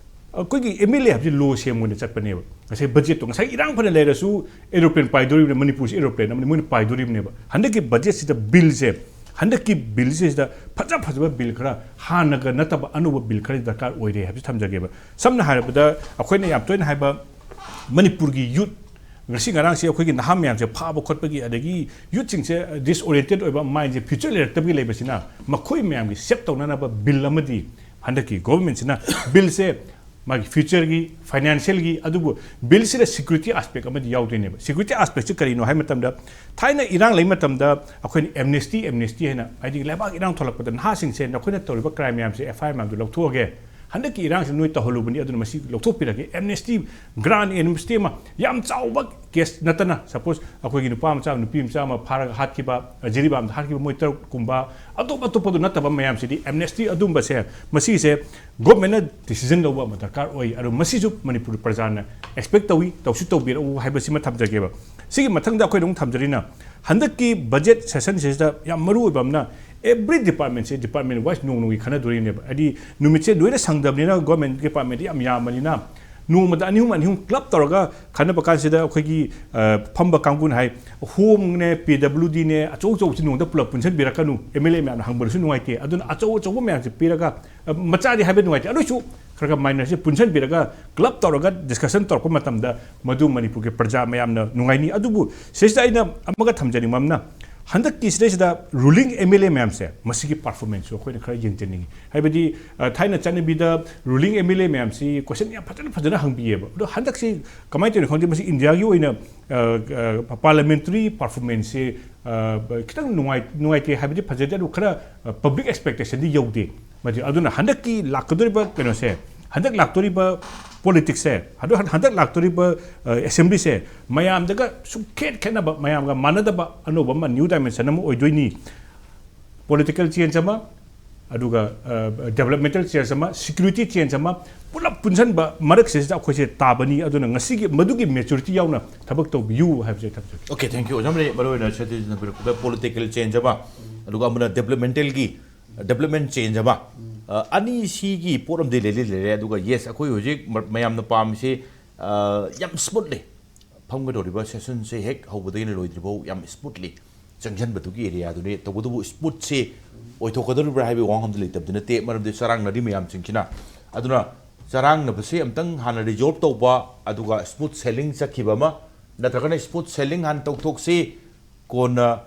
ꯑꯩꯈꯣꯏꯒꯤ ꯑꯦꯝ ꯑꯦꯜ ꯑꯦ ꯍꯥꯏꯕꯁꯤ ꯂꯣ ꯁꯦꯝ ꯑꯣꯏꯅ ꯆꯠꯄꯅꯦꯕ꯫ ꯉꯁꯥꯏ ꯕꯖꯦꯠꯇꯣ, ꯉꯁꯥꯏ ꯏꯔꯥꯡ ꯐꯅ ꯂꯩꯔꯁꯨ, ꯑꯦꯔꯣꯄ꯭ꯂꯦꯟ ꯄꯥꯏꯗꯣꯔꯤꯕꯅꯤ, ꯃꯅꯤꯄꯨꯔꯁꯤ ꯑꯦꯔꯣꯄ꯭ꯂꯦꯟ ꯑꯃꯅꯤ, ꯃꯣꯏꯅ ꯄꯥꯏꯗꯣꯔꯤꯕꯅꯦꯕ꯫ ꯍꯟꯗꯛꯀꯤ ꯕꯖꯦꯠꯁꯤꯗ ꯕꯤꯜꯁꯦ, ꯍꯟꯗꯛꯀꯤ ꯕꯤꯜꯁꯤꯗ ꯐꯖ ꯐꯖꯕ ꯕꯤꯜ ꯈꯔ, ꯍꯥꯟꯅꯒ ꯅꯠꯇꯕ ꯑꯅꯧꯕ ꯕꯤꯜ ꯈꯔ ꯗꯔꯀꯥꯔ ꯑꯣꯏꯔꯦ ꯍꯥꯏꯕꯁꯤ ꯊꯝꯖꯒꯦꯕ꯫ ꯁꯝꯅ ꯍꯥꯏꯔꯕꯗ, ꯑꯩꯈꯣꯏꯅ ꯌꯥꯝ ꯇꯣꯏꯅ ꯍꯥꯏꯕ, ꯃꯅꯤꯄꯨꯔꯒꯤ ꯌꯨꯠ, ꯉꯁꯤ ꯉꯔꯥꯡꯁꯦ ꯑꯩꯈꯣꯏꯒꯤ ꯅꯍꯥ ꯃꯌꯥꯝꯁꯦ ꯐꯥꯕ ꯈꯣꯠꯄꯒꯤ, ꯑꯗꯒꯤ ꯌꯨꯠꯁꯤꯡꯁꯦ ꯗꯤꯁꯑꯣꯔꯤꯌꯦꯟꯇꯦꯠ ꯑꯣꯏꯕ, ꯃꯥꯏꯟꯁꯦ ꯐ꯭ꯌꯨꯆꯔ ꯂꯩꯔꯛꯇꯕꯒꯤ ꯂꯩꯕꯁꯤꯅ, ꯃꯈꯣꯏ ꯃꯌꯥꯝꯒꯤ ꯁꯦꯞ ꯇꯧꯅꯅꯕ ꯕꯤꯜ ꯑꯃꯗꯤ ꯍꯟꯗꯛꯀꯤ ꯒꯣꯚꯔꯟꯃꯦꯟꯠꯁꯤꯅ ꯕꯤꯜꯁꯦ ꯃꯥꯒꯤ ꯐ꯭ꯌꯨꯆꯔꯒꯤ, ꯐꯥꯏꯅꯥꯟꯁꯤꯌꯦꯜꯒꯤ, ꯑꯗꯨꯕꯨ ꯕꯤꯜꯁꯤꯗ ꯁꯦꯀ꯭ꯌꯨꯔꯤꯇꯤ ꯑꯥꯁꯄꯦꯛ ꯑꯃꯗꯤ ꯌꯥꯎꯗꯣꯏꯅꯦꯕ꯫ ꯁꯦꯀ꯭ꯌꯨꯔꯤꯇꯤ ꯑꯥꯁꯄꯦꯛꯁꯤ ꯀꯔꯤꯅꯣ ꯍꯥꯏꯕ ꯃꯇꯝꯗ, ꯊꯥꯏꯅ ꯏꯔꯥꯡ ꯂꯩ ꯃꯇꯝꯗ ꯑꯩꯈꯣꯏꯅ ꯑꯦꯝꯅꯦꯁꯇꯤ, ꯑꯦꯝꯅꯦꯁꯇꯤ ꯍꯥꯏꯅ, ꯍꯥꯏꯗꯤ ꯂꯩꯕꯥꯛ ꯏꯔꯥꯡ ꯊꯣꯛꯂꯛꯄꯗ ꯅꯍꯥꯁꯤꯡꯁꯦ, ꯅꯈꯣꯏꯅ ꯇꯧꯔꯤꯕ ꯀ꯭ꯔꯥꯏꯝ ꯃꯌꯥꯝꯁꯦ, ꯑꯦꯐ ꯑꯥꯏ ꯑꯥꯔ ꯃꯌꯥꯝꯗꯨ ꯂꯧꯊꯣꯛꯑꯒꯦ, ꯍꯟꯗꯛꯀꯤ ꯏꯔꯥꯡꯁꯤ ꯅꯣꯏ ꯇꯧꯍꯜꯂꯨꯕꯅꯤ, ꯑꯗꯨꯅ ꯃꯁꯤ ꯂꯧꯊꯣꯛꯄꯤꯔꯒꯦ꯫ ꯑꯦꯝꯅꯦꯁꯇꯤ, ꯒ꯭ꯔꯥꯟ ꯑꯦꯝꯅꯦꯁꯇꯤ ꯑꯃ, ꯌꯥꯝ ꯆꯥꯎꯕ ꯀꯦꯁ ꯅꯠꯇꯅ, ꯁꯄꯣꯁ ꯑꯩꯈꯣꯏꯒꯤ ꯅꯨꯄꯥ ꯃꯆꯥ, ꯅꯨꯄꯤ ꯃꯆꯥ ꯑꯃ ꯐꯥꯔꯒ ꯍꯥꯠꯈꯤꯕ, ꯖꯤꯔꯤꯕꯥꯝꯗ ꯍꯥꯠꯈꯤꯕ ꯃꯣꯏ ꯇꯔꯨꯛꯀꯨꯝꯕ, ꯑꯇꯣꯞ ꯑꯇꯣꯞꯄꯗꯨ ꯅꯠꯇꯕ ꯃꯌꯥꯝꯁꯤꯗꯤ ꯑꯦꯝꯅꯦꯁꯇꯤ ꯑꯗꯨꯝꯕꯁꯦ, ꯃꯁꯤꯁꯦ ꯒꯣꯚꯔꯟꯃꯦꯟꯠꯅ ꯗꯤꯁꯤꯖꯟ ꯂꯧꯕ ꯑꯃ ꯗꯔꯀꯥꯔ ꯑꯣꯏ꯫ ꯑꯗꯣ ꯃꯁꯤꯁꯨ ꯃꯅꯤꯄꯨꯔ ꯄ꯭ꯔꯖꯥꯅ ꯑꯦꯛꯁꯄꯦꯛ ꯇꯧꯏ, ꯇꯧꯁꯨ ꯇꯧꯕꯤꯔꯛꯎ ꯍꯥꯏꯕꯁꯤꯃ ꯊꯝꯖꯒꯦꯕ꯫ ꯁꯤꯒꯤ ꯃꯊꯪꯗ ꯑꯩꯈꯣꯏꯅ ꯑꯃꯨꯛ ꯊꯝꯖꯔꯤꯅ, ꯍꯟꯗꯛꯀꯤ ꯕꯖꯦꯠ ꯁꯦꯁꯟꯁꯤꯗ ꯌꯥꯝ ꯃꯔꯨ ꯑꯣꯏꯕ ꯑꯃꯅ, ꯑꯦꯕ꯭ꯔꯤ ꯗꯤꯄꯥꯔꯠꯃꯦꯟꯁꯦ ꯗꯤꯄꯥꯔꯠꯃꯦꯟ ꯋꯥꯏꯁ ꯅꯣꯡ ꯅꯣꯡꯒꯤ ꯈꯟꯅꯗꯣꯔꯤꯅꯦꯕ꯫ ꯍꯥꯏꯗꯤ ꯅꯨꯃꯤꯠꯁꯦ ꯂꯣꯏꯅ ꯁꯪꯗꯕꯅꯤꯅ, ꯒꯣꯔꯃꯦꯟ ꯗꯤꯄꯥꯔꯠꯃꯦꯟꯗꯤ ꯌꯥꯝ ꯌꯥꯝꯕꯅꯤꯅ, ꯅꯣꯡꯃꯗ ꯑꯅꯤ ꯑꯍꯨꯝ, ꯑꯅꯤ ꯑꯍꯨꯝ ꯀ꯭ꯂꯕ ꯇꯧꯔꯒ ꯈꯟꯅꯕ ꯀꯥꯟꯁꯤꯗ, ꯑꯩꯈꯣꯏꯒꯤ, ꯑ, ꯐꯝꯕ ꯀꯥꯡꯕꯨꯅ ꯍꯥꯏ, ꯍꯣꯝꯅꯦ, ꯄꯤ ꯗꯕ꯭ꯂꯤꯎ ꯗꯤꯅꯦ, ꯑꯆꯧ ꯑꯆꯧꯕꯁꯤ ꯅꯣꯡꯃꯗ ꯄꯨꯂꯞ ꯄꯨꯟꯁꯤꯟꯕꯤꯔꯛꯀꯅꯨ, ꯑꯦꯝ ꯑꯦꯜ ꯑꯦ ꯃꯌꯥꯝꯅ ꯍꯪꯕꯗꯁꯨ ꯅꯨꯡꯉꯥꯏꯇꯦ꯫ ꯑꯗꯨꯅ ꯑꯆꯧ ꯑꯆꯧꯕ ꯃꯌꯥꯝꯁꯦ ꯄꯤꯔꯒ, ꯑ, ꯃꯆꯥꯗꯤ ꯍꯥꯏꯕ ꯅꯨꯡꯉꯥꯏꯇꯦ, ꯑꯗꯨ ꯑꯣꯏꯁꯨ ꯈꯔ ꯈꯔ ꯃꯥꯏꯅꯔꯁꯦ ꯄꯨꯟꯁꯤꯟꯕꯤꯔꯒ, ꯀ꯭ꯂꯕ ꯇꯧꯔꯒ ꯗꯤꯁꯀꯁꯟ ꯇꯧꯔꯛꯄ ꯃꯇꯝꯗ, ꯃꯗꯨ ꯃꯅꯤꯄꯨꯔꯒꯤ ꯄ꯭ꯔꯖꯥ ꯃꯌꯥꯝꯅ ꯅꯨꯡꯉꯥꯏꯅꯤ꯫ ꯑꯗꯨꯕꯨ ꯁꯤꯁꯤꯗ ꯑꯩꯅ ꯑꯃꯒ ꯊꯝꯖꯅꯤꯡꯕ ꯑꯃꯅ, ꯍꯟꯗꯛꯀꯤ ꯁꯤꯗꯩꯁꯤꯗ ꯔꯨꯂꯤꯡ ꯑꯦꯝ ꯑꯦꯜ ꯑꯦ ꯃꯌꯥꯝꯁꯦ, ꯃꯁꯤꯒꯤ ꯄꯔꯐꯣꯔꯃꯦꯟꯁꯁꯨ ꯑꯩꯈꯣꯏꯅ ꯈꯔ ꯌꯦꯡꯖꯅꯤꯡꯉꯤ꯫ ꯍꯥꯏꯕꯗꯤ, ꯑ, ꯊꯥꯏꯅ ꯆꯠꯅꯕꯤꯗ ꯔꯨꯂꯤꯡ ꯑꯦꯝ ꯑꯦꯜ ꯑꯦ ꯃꯌꯥꯝꯁꯤ ꯀꯣꯏꯁꯟ ꯌꯥꯝ ꯐꯖꯅ ꯐꯖꯅ ꯍꯪꯕꯤꯌꯦꯕ꯫ ꯑꯗꯣ ꯍꯟꯗꯛꯁꯤ ꯀꯃꯥꯏꯅ ꯇꯧꯔꯤꯅꯣ ꯈꯪꯗꯦ, ꯃꯁꯤ ꯏꯟꯗꯤꯌꯥꯒꯤ ꯑꯣꯏꯅ, ꯑ, ꯑ, ꯄꯥꯔꯂꯤꯌꯥꯃꯦꯟꯇꯔꯤ ꯄꯔꯐꯣꯔꯃꯦꯟꯁꯁꯦ, ꯑ, ꯈꯤꯇꯪ ꯅꯨꯡꯉꯥꯏ-, ꯅꯨꯡꯉꯥꯏꯇꯦ ꯍꯥꯏꯕꯗꯤ ꯐꯖꯗꯦ, ꯑꯗꯨ ꯈꯔ, ꯑ, ꯄꯕ꯭ꯂꯤꯛ ꯑꯦꯛꯁꯄꯦꯛꯇꯦꯁꯟꯗꯤ ꯌꯧꯗꯦ꯫ ꯃꯗꯨ-, ꯑꯗꯨꯅ ꯍꯟꯗꯛꯀꯤ ꯂꯥꯛꯀꯗꯧꯔꯤꯕ ꯀꯩꯅꯣꯁꯦ, ꯍꯟꯗꯛ ꯂꯥꯛꯇꯧꯔꯤꯕ ꯄꯣꯂꯤꯇꯤꯛꯁꯁꯦ, ꯍꯟꯗꯛ, ꯍꯟꯗꯛ ꯂꯥꯛꯇꯧꯔꯤꯕ, ꯑ, ꯑꯦꯁꯦꯝꯕ꯭ꯂꯤꯁꯦ ꯃꯌꯥꯝꯗꯒ ꯁꯨꯡꯈꯦꯠ ꯈꯦꯠꯅꯕ, ꯃꯌꯥꯝꯒ ꯃꯥꯟꯅꯗꯕ ꯑꯅꯧꯕ ꯑꯃ, ꯅ꯭ꯌꯨ ꯗꯥꯏꯃꯦꯟꯁꯟ ꯑꯃ ꯑꯣꯏꯗꯣꯏꯅꯤ꯫ ꯄꯣꯂꯤꯇꯤꯀꯦꯜ ꯆꯦꯟꯖ ꯑꯃ, ꯑꯗꯨꯒ, ꯑ, ꯗꯦꯕꯂꯞꯃꯦꯟꯇꯦꯜ ꯆꯦꯟꯖ ꯑꯃ, ꯁꯤꯀ꯭ꯌꯨꯔꯤꯇꯤ ꯆꯦꯟꯖ ꯑꯃ, ꯄꯨꯂꯞ ꯄꯨꯟꯁꯤꯟꯕ ꯃꯔꯛꯁꯤꯗ ꯑꯩꯈꯣꯏꯁꯦ ꯇꯥꯕꯅꯤ꯫ ꯑꯗꯨꯅ ꯉꯁꯤꯒꯤ ꯃꯗꯨꯒꯤ ꯃꯦꯆꯨꯔꯤꯇꯤ ꯌꯥꯎꯅ ꯊꯕꯛ ꯇꯧꯕꯤꯌꯨ ꯍꯥꯏꯕꯁꯦ ꯊꯝꯖꯒꯦ꯫ Okay, thank you, ꯑꯣꯖꯥ ꯃꯔꯤ꯫ ꯃꯔꯨꯑꯣꯏꯅ ꯁꯦꯇꯤꯁꯅ ꯄꯤꯔꯛꯄꯗ ꯄꯣꯂꯤꯇꯤꯀꯦꯜ ꯆꯦꯟꯖ ꯑꯃ, ꯑꯗꯨꯒ ꯑꯃꯅ ꯗꯦꯕꯂꯞꯃꯦꯟꯇꯦꯜꯒꯤ, ꯗꯦꯕꯂꯞꯃꯦꯟ ꯆꯦꯟꯖ ꯑꯃ, ꯑ, ꯑꯅꯤꯁꯤꯒꯤ ꯄꯣꯠ ꯑꯃꯗꯤ ꯂꯩꯔꯦ, ꯂꯩꯔꯦ꯫ ꯑꯗꯨꯒ yes, ꯑꯩꯈꯣꯏ ꯍꯧꯖꯤꯛ ꯃ-, ꯃꯌꯥꯝꯅ ꯄꯥꯝꯃꯤꯁꯦ, ꯑ, ꯌꯥꯝ ꯁ꯭ꯃꯨꯠꯂꯤ ꯐꯝꯒꯗꯧꯔꯤꯕ ꯁꯦꯁꯟꯁꯦ ꯍꯦꯛ ꯍꯧꯕꯗꯒꯤꯅ ꯂꯣꯏꯗ꯭ꯔꯤꯐꯥꯎ ꯌꯥꯝ ꯁ꯭ꯃꯨꯠꯂꯤ ꯆꯪꯁꯤꯟꯕꯗꯨꯒꯤ ꯑꯦꯔꯤꯌꯥꯗꯨꯅꯤ꯫ ꯇꯧꯕꯇꯕꯨ ꯁ꯭ꯃꯨꯠꯁꯦ ꯑꯣꯏꯊꯣꯛꯀꯗꯧꯔꯤꯕ꯭ꯔꯥ ꯍꯥꯏꯕꯒꯤ ꯋꯥꯍꯪ ꯑꯃꯗꯤ ꯂꯩꯇꯕꯗꯤ ꯅꯠꯇꯦ, ꯃꯔꯝꯗꯤ ꯆꯔꯥꯡꯅꯔꯤ ꯃꯌꯥꯝꯁꯤꯡꯁꯤꯅ꯫ ꯑꯗꯨꯅ ꯆꯔꯥꯡꯅꯕꯁꯦ ꯑꯝꯇꯪ ꯍꯥꯟꯅ ꯔꯤꯖꯣꯜꯕ ꯇꯧꯕ, ꯑꯗꯨꯒ ꯁ꯭ꯃꯨꯠ ꯁꯦꯂꯤꯡ ꯆꯠꯈꯤꯕ ꯑꯃ, ꯅꯠꯇ꯭ꯔꯒꯅ ꯁ꯭ꯃꯨꯠ ꯁꯦꯂꯤꯡ ꯍꯥꯟꯅ ꯇꯧꯊꯣꯛꯁꯤ, ꯀꯣꯟꯅ,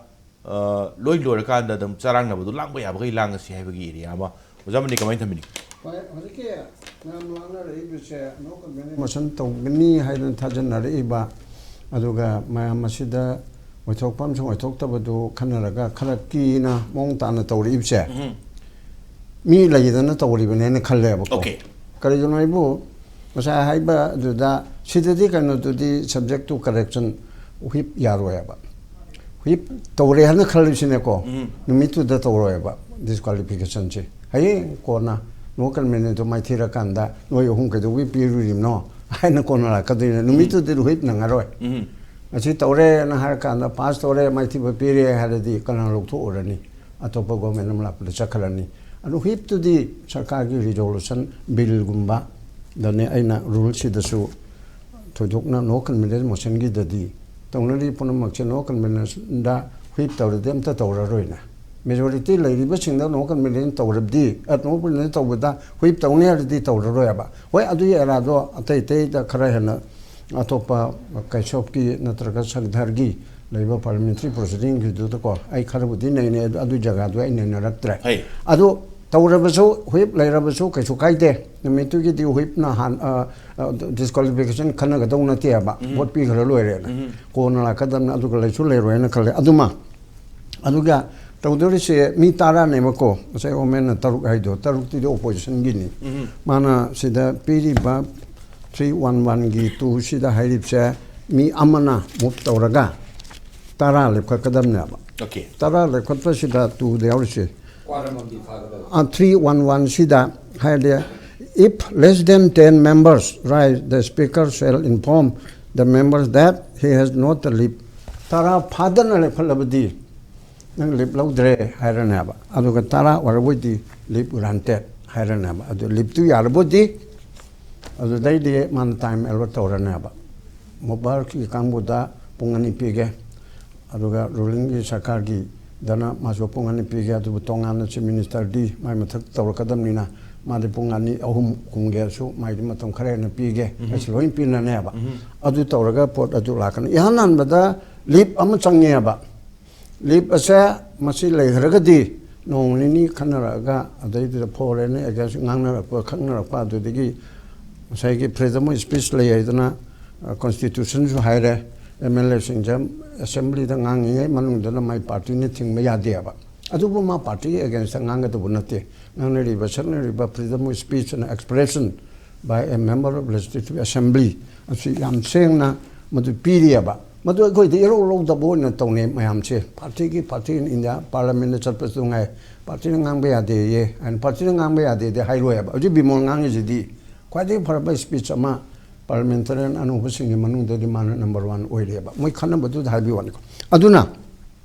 ꯑ, ꯂꯣꯏ ꯂꯣꯏꯔꯀꯥꯟꯗ ꯑꯗꯨꯝ ꯆꯔꯥꯡꯅꯕꯗꯨ ꯂꯥꯡꯕ ꯌꯥꯕꯈꯩ ꯂꯥꯡꯉꯁꯤ ꯍꯥꯏꯕꯒꯤ ꯑꯦꯔꯤꯌꯥ ꯑꯃ꯫ ꯑꯣꯖꯥ ꯃꯅꯤ, ꯀꯃꯥꯏꯅ ꯊꯝꯕꯤꯅꯤ? ꯍꯣꯏ, ꯍꯧꯖꯤꯛꯀꯤ ꯃꯌꯥꯝ ꯂꯥꯡꯅꯔꯛꯏꯕꯁꯦ ꯅꯣ ꯀꯟꯚꯦꯟꯁꯟ ꯃꯣꯁꯟ ꯇꯧꯒꯅꯤ ꯍꯥꯏꯗꯅ ꯊꯥꯖꯅꯔꯛꯏꯕ, ꯑꯗꯨꯒ ꯃꯌꯥꯝ ꯑꯁꯤꯗ ꯑꯣꯏꯊꯣꯛꯄ ꯑꯃꯁꯨꯡ ꯑꯣꯏꯊꯣꯛꯇꯕꯗꯨ ꯈꯟꯅꯔꯒ ꯈꯔ ꯀꯤꯅ ꯃꯑꯣꯡ ꯇꯥꯅ ꯇꯧꯔꯛꯏꯕꯁꯦ ꯃꯤ ꯂꯩꯗꯅ ꯇꯧꯔꯤꯕꯅꯦꯅ ꯈꯜꯂꯦꯕꯀꯣ꯫ Okay. ꯀꯔꯤꯒꯤꯅꯣ ꯍꯥꯏꯕꯨ ꯉꯁꯥꯏ ꯍꯥꯏꯕ ꯑꯗꯨꯗ ꯁꯤꯗꯗꯤ ꯀꯩꯅꯣꯗꯨꯗꯤ subject to correction, ꯋꯤꯞ ꯌꯥꯔꯣꯏꯕ꯫ ꯋꯤꯞ ꯇꯧꯔꯦ ꯍꯥꯏꯅ ꯈꯜꯂꯤꯁꯤꯅꯦꯀꯣ, ꯅꯨꯃꯤꯠꯇꯨꯗ ꯇꯧꯔꯣꯏꯕ ꯗꯤꯁꯀ꯭ꯋꯥꯂꯤꯐꯤꯀꯦꯁꯟꯁꯦ꯫ ꯍꯌꯦꯡ ꯀꯣꯟꯅ ꯅꯣ ꯀꯟꯚꯦꯟꯁꯟꯗꯣ ꯃꯥꯏꯊꯤꯔꯀꯥꯟꯗ ꯅꯣꯏ ꯑꯍꯨꯝ ꯀꯩꯗꯧꯕꯒꯤ ꯄꯤꯔꯨꯔꯤꯕꯅꯣ ꯍꯥꯏꯅ ꯀꯣꯟꯅꯔꯛꯀꯗꯣꯏꯅꯦ꯫ ꯅꯨꯃꯤꯠꯇꯨꯗꯤ ꯋꯤꯞ ꯅꯪꯉꯔꯣꯏ꯫ ꯑꯁꯤ ꯇꯧꯔꯦꯅ ꯍꯥꯏꯔꯀꯥꯟꯗ ꯄꯥꯁ ꯇꯧꯔꯦ, ꯃꯥꯏꯊꯤꯕ ꯄꯤꯔꯦ ꯍꯥꯏꯔꯗꯤ ꯀꯅꯥ ꯂꯧꯊꯣꯛꯎꯔꯅꯤ? ꯑꯇꯣꯞꯄ ꯒꯣꯔꯃꯦꯟ ꯑꯃ ꯂꯥꯛꯄꯗ ꯆꯠꯈ꯭ꯔꯅꯤ꯫ ꯑꯗꯨ ꯋꯤꯞꯇꯨꯗꯤ ꯁꯔꯀꯥꯔꯒꯤ ꯔꯤꯖꯣꯂꯨꯁꯟ ꯕꯤꯜꯒꯨꯝꯕ ꯗꯅꯦ ꯑꯩꯅ ꯔꯨꯜꯁꯤꯗꯁꯨ ꯊꯣꯏꯗꯣꯛꯅ ꯅꯣ ꯀꯟꯐꯤꯗꯦꯟꯁ ꯃꯣꯁꯟꯒꯤꯗꯗꯤ ꯇꯧꯅꯔꯤ ꯄꯨꯝꯅꯃꯛꯁꯦ ꯅꯣ ꯀꯟꯐꯤꯗꯦꯟꯁꯗ ꯋꯤꯞ ꯇꯧꯔꯗꯤ ꯑꯝꯇ ꯇꯧꯔꯔꯣꯏꯅ꯫ ꯃꯦꯖꯣꯔꯤꯇꯤ ꯂꯩꯔꯤꯕꯁꯤꯡꯗ ꯅꯣ ꯀꯟꯐꯤꯗꯦꯟꯁ ꯇꯧꯔꯕꯗꯤ, ꯑ, ꯅꯣ ꯀꯟꯐꯤꯗꯦꯟꯁ ꯇꯧꯕꯗ ꯋꯤꯞ ꯇꯧꯅꯤ ꯍꯥꯏꯔꯗꯤ ꯇꯧꯔꯔꯣꯏꯕ꯫ ꯍꯣꯏ, ꯑꯗꯨꯒꯤ ꯑꯦꯔꯥꯗꯣ ꯑꯇꯩ ꯑꯇꯩꯗ ꯈꯔ ꯍꯦꯟꯅ ꯑꯇꯣꯞꯄ ꯀꯩꯁꯣꯞꯀꯤ ꯅꯠꯇ꯭ꯔꯒ ꯁꯪꯙꯔꯒꯤ ꯂꯩꯕ parliamentary proceedingꯒꯤꯗꯨꯗꯀꯣ, ꯑꯩ ꯈꯔꯕꯨꯗꯤ ꯅꯩꯅꯩ, ꯑꯗꯨ, ꯑꯗꯨ ꯖꯒꯥꯗꯨ ꯑꯩ ꯅꯩꯅꯔꯛꯇ꯭ꯔꯦ꯫ ꯍꯩ꯫ ꯑꯗꯨ ꯇꯧꯔꯕꯁꯨ, whip ꯂꯩꯔꯕꯁꯨ ꯀꯩꯁꯨ ꯀꯥꯏꯗꯦ꯫ ꯅꯨꯃꯤꯠꯇꯨꯒꯤꯗꯤ whipꯅ ꯍꯥꯟ-, ꯑ, ꯑ, disqualification ꯈꯟꯅꯒꯗꯧ ꯅꯠꯇꯦꯕ, vote ꯄꯤꯈ꯭ꯔ ꯂꯣꯏꯔꯦꯅ꯫ ꯀꯣꯟꯅ ꯂꯥꯛꯀꯗꯕꯅꯤ, ꯑꯗꯨꯒ ꯂꯩꯁꯨ ꯂꯩꯔꯣꯏꯅ ꯈꯜꯂꯦ꯫ ꯑꯗꯨꯃ, ꯑꯗꯨꯒ ꯇꯧꯗꯣꯔꯤꯁꯦ ꯃꯤ ꯇꯔꯥꯅꯦꯕꯀꯣ, ꯉꯁꯥꯏ ꯑꯣꯃꯦꯟꯅ ꯇꯔꯨꯛ ꯍꯥꯏꯗꯣ, ꯇꯔꯨꯛꯇꯨꯗꯤ oppositionꯒꯤꯅꯤ꯫ ꯃꯥꯅ ꯁꯤꯗ ꯄꯤꯔꯤꯕ three one oneꯒꯤ two ꯁꯤꯗ ꯍꯥꯏꯔꯤꯕꯁꯦ, ꯃꯤ ꯑꯃꯅ move ꯇꯧꯔꯒ ꯇꯔꯥ ꯂꯦꯞꯈꯠꯀꯗꯕꯅꯦꯕ꯫ Okay. ꯇꯔꯥ ꯂꯦꯞꯈꯠꯄꯁꯤꯗ twoꯗ ꯌꯥꯎꯔꯤꯁꯦ, three one oneꯁꯤꯗ ꯍꯥꯏꯔꯗꯤ, if less than ten members rise, the speaker shall inform the members that he has not leave. ꯇꯔꯥ ꯐꯥꯗꯅ ꯂꯦꯞꯈꯠꯂꯕꯗꯤ ꯅꯪ leave ꯂꯧꯗ꯭ꯔꯦ ꯍꯥꯏꯔꯅꯦꯕ꯫ ꯑꯗꯨꯒ ꯇꯔꯥ ꯑꯣꯏꯔꯕꯗꯤ leave granted ꯍꯥꯏꯔꯅꯦꯕ꯫ ꯑꯗꯨ leaveꯇꯨ ꯌꯥꯔꯕꯗꯤ ꯑꯗꯨꯗꯩꯗꯤ ꯃꯥꯅ time allot ꯇꯧꯔꯅꯦꯕ꯫ Moverꯒꯤ ꯀꯥꯡꯕꯨꯗ ꯄꯨꯡ ꯑꯅꯤ ꯄꯤꯒꯦ, ꯑꯗꯨꯒ rulingꯒꯤ ꯁꯔꯀꯥꯔꯒꯤꯗꯅ ꯃꯥꯁꯨ ꯄꯨꯡ ꯑꯅꯤ ꯄꯤꯒꯦ, ꯑꯗꯨꯕꯨ ꯇꯣꯉꯥꯟꯅ chief ministerꯗꯤ ꯃꯥꯏ ꯃꯊꯛ ꯇꯧꯔꯛꯀꯗꯕꯅꯤꯅ ꯃꯥꯗꯤ ꯄꯨꯡ ꯑꯅꯤ ꯑꯍꯨꯝ ꯈꯨꯝꯒꯦꯁꯨ ꯃꯥꯏꯗꯤ ꯃꯇꯝ ꯈꯔ ꯍꯦꯟꯅ ꯄꯤꯒꯦ꯫ ꯑꯁꯤ ꯂꯣꯏ ꯄꯤꯅꯅꯦꯕ꯫ ꯑꯗꯨ ꯇꯧꯔꯒ ꯄꯣꯠ ꯑꯗꯨ ꯂꯥꯛꯀꯅꯤ꯫ ꯏꯍꯥꯟ ꯍꯥꯟꯕꯗ leave ꯑꯃ ꯆꯪꯉꯦꯕ꯫ Leave ꯑꯁꯦ ꯃꯁꯤ ꯂꯩꯈ꯭ꯔꯒꯗꯤ ꯅꯣꯡ ꯅꯤꯅꯤ ꯈꯟꯅꯔꯛꯑꯒ, ꯑꯗꯩꯗꯨꯗ for and against ꯉꯥꯡꯅꯔꯛꯄ ꯈꯪꯅꯔꯛꯄ, ꯑꯗꯨꯗꯒꯤ ꯉꯁꯥꯏꯒꯤ freedom of speech ꯂꯩ ꯍꯥꯏꯗꯅ, ꯑ, constitutionꯁꯨ ꯍꯥꯏꯔꯦ, MLAꯁꯤꯡꯁꯦ assemblyꯗ ꯉꯥꯡꯉꯤꯉꯩ ꯃꯅꯨꯡꯗꯅ ꯃꯥꯏ partyꯅ ꯊꯤꯡꯕ ꯌꯥꯗꯦꯕ꯫ ꯑꯗꯨꯕꯨ ꯃꯥ partyꯒꯤ againstꯇ ꯉꯥꯡꯒꯗꯧꯕ ꯅꯠꯇꯦ꯫ ꯉꯥꯡꯅꯔꯤꯕ ꯁꯛꯅꯔꯤꯕ freedom of speech and expression by a member of legislative assembly ꯑꯁꯤ ꯌꯥꯝ ꯁꯦꯡꯅ ꯃꯗꯨ ꯄꯤꯔꯤꯑꯕ꯫ ꯃꯗꯨ ꯑꯩꯈꯣꯏꯗꯤ ꯏꯔꯧ ꯂꯧꯗꯕ ꯑꯣꯏꯅ ꯇꯧꯅꯩ ꯃꯌꯥꯝꯁꯦ꯫ Partyꯒꯤ, party in India parliamentꯇ ꯆꯠꯄꯁꯨ ꯉꯥꯏ, partyꯅ ꯉꯥꯡꯕ ꯌꯥꯗꯦꯌꯦ ꯍꯥꯏꯅ, partyꯅ ꯉꯥꯡꯕ ꯌꯥꯗꯦꯗꯤ ꯍꯥꯏꯔꯣꯏꯕ꯫ ꯍꯧꯖꯤꯛ ꯕꯤꯃꯣꯜ ꯉꯥꯡꯉꯤꯁꯤꯗꯤ ꯈ꯭ꯋꯥꯏꯗꯒꯤ ꯐꯔꯕ speech ꯑꯃ parliamentarian ꯑꯅꯧꯕꯁꯤꯡꯒꯤ ꯃꯅꯨꯡꯗꯗꯤ ꯃꯥꯅ number one ꯑꯣꯏꯔꯦꯕ꯫ ꯃꯣꯏ ꯈꯟꯅꯕꯗꯨꯗ ꯍꯥꯏꯕꯤꯌꯨ ꯋꯥꯅꯤꯀꯣ꯫ ꯑꯗꯨꯅ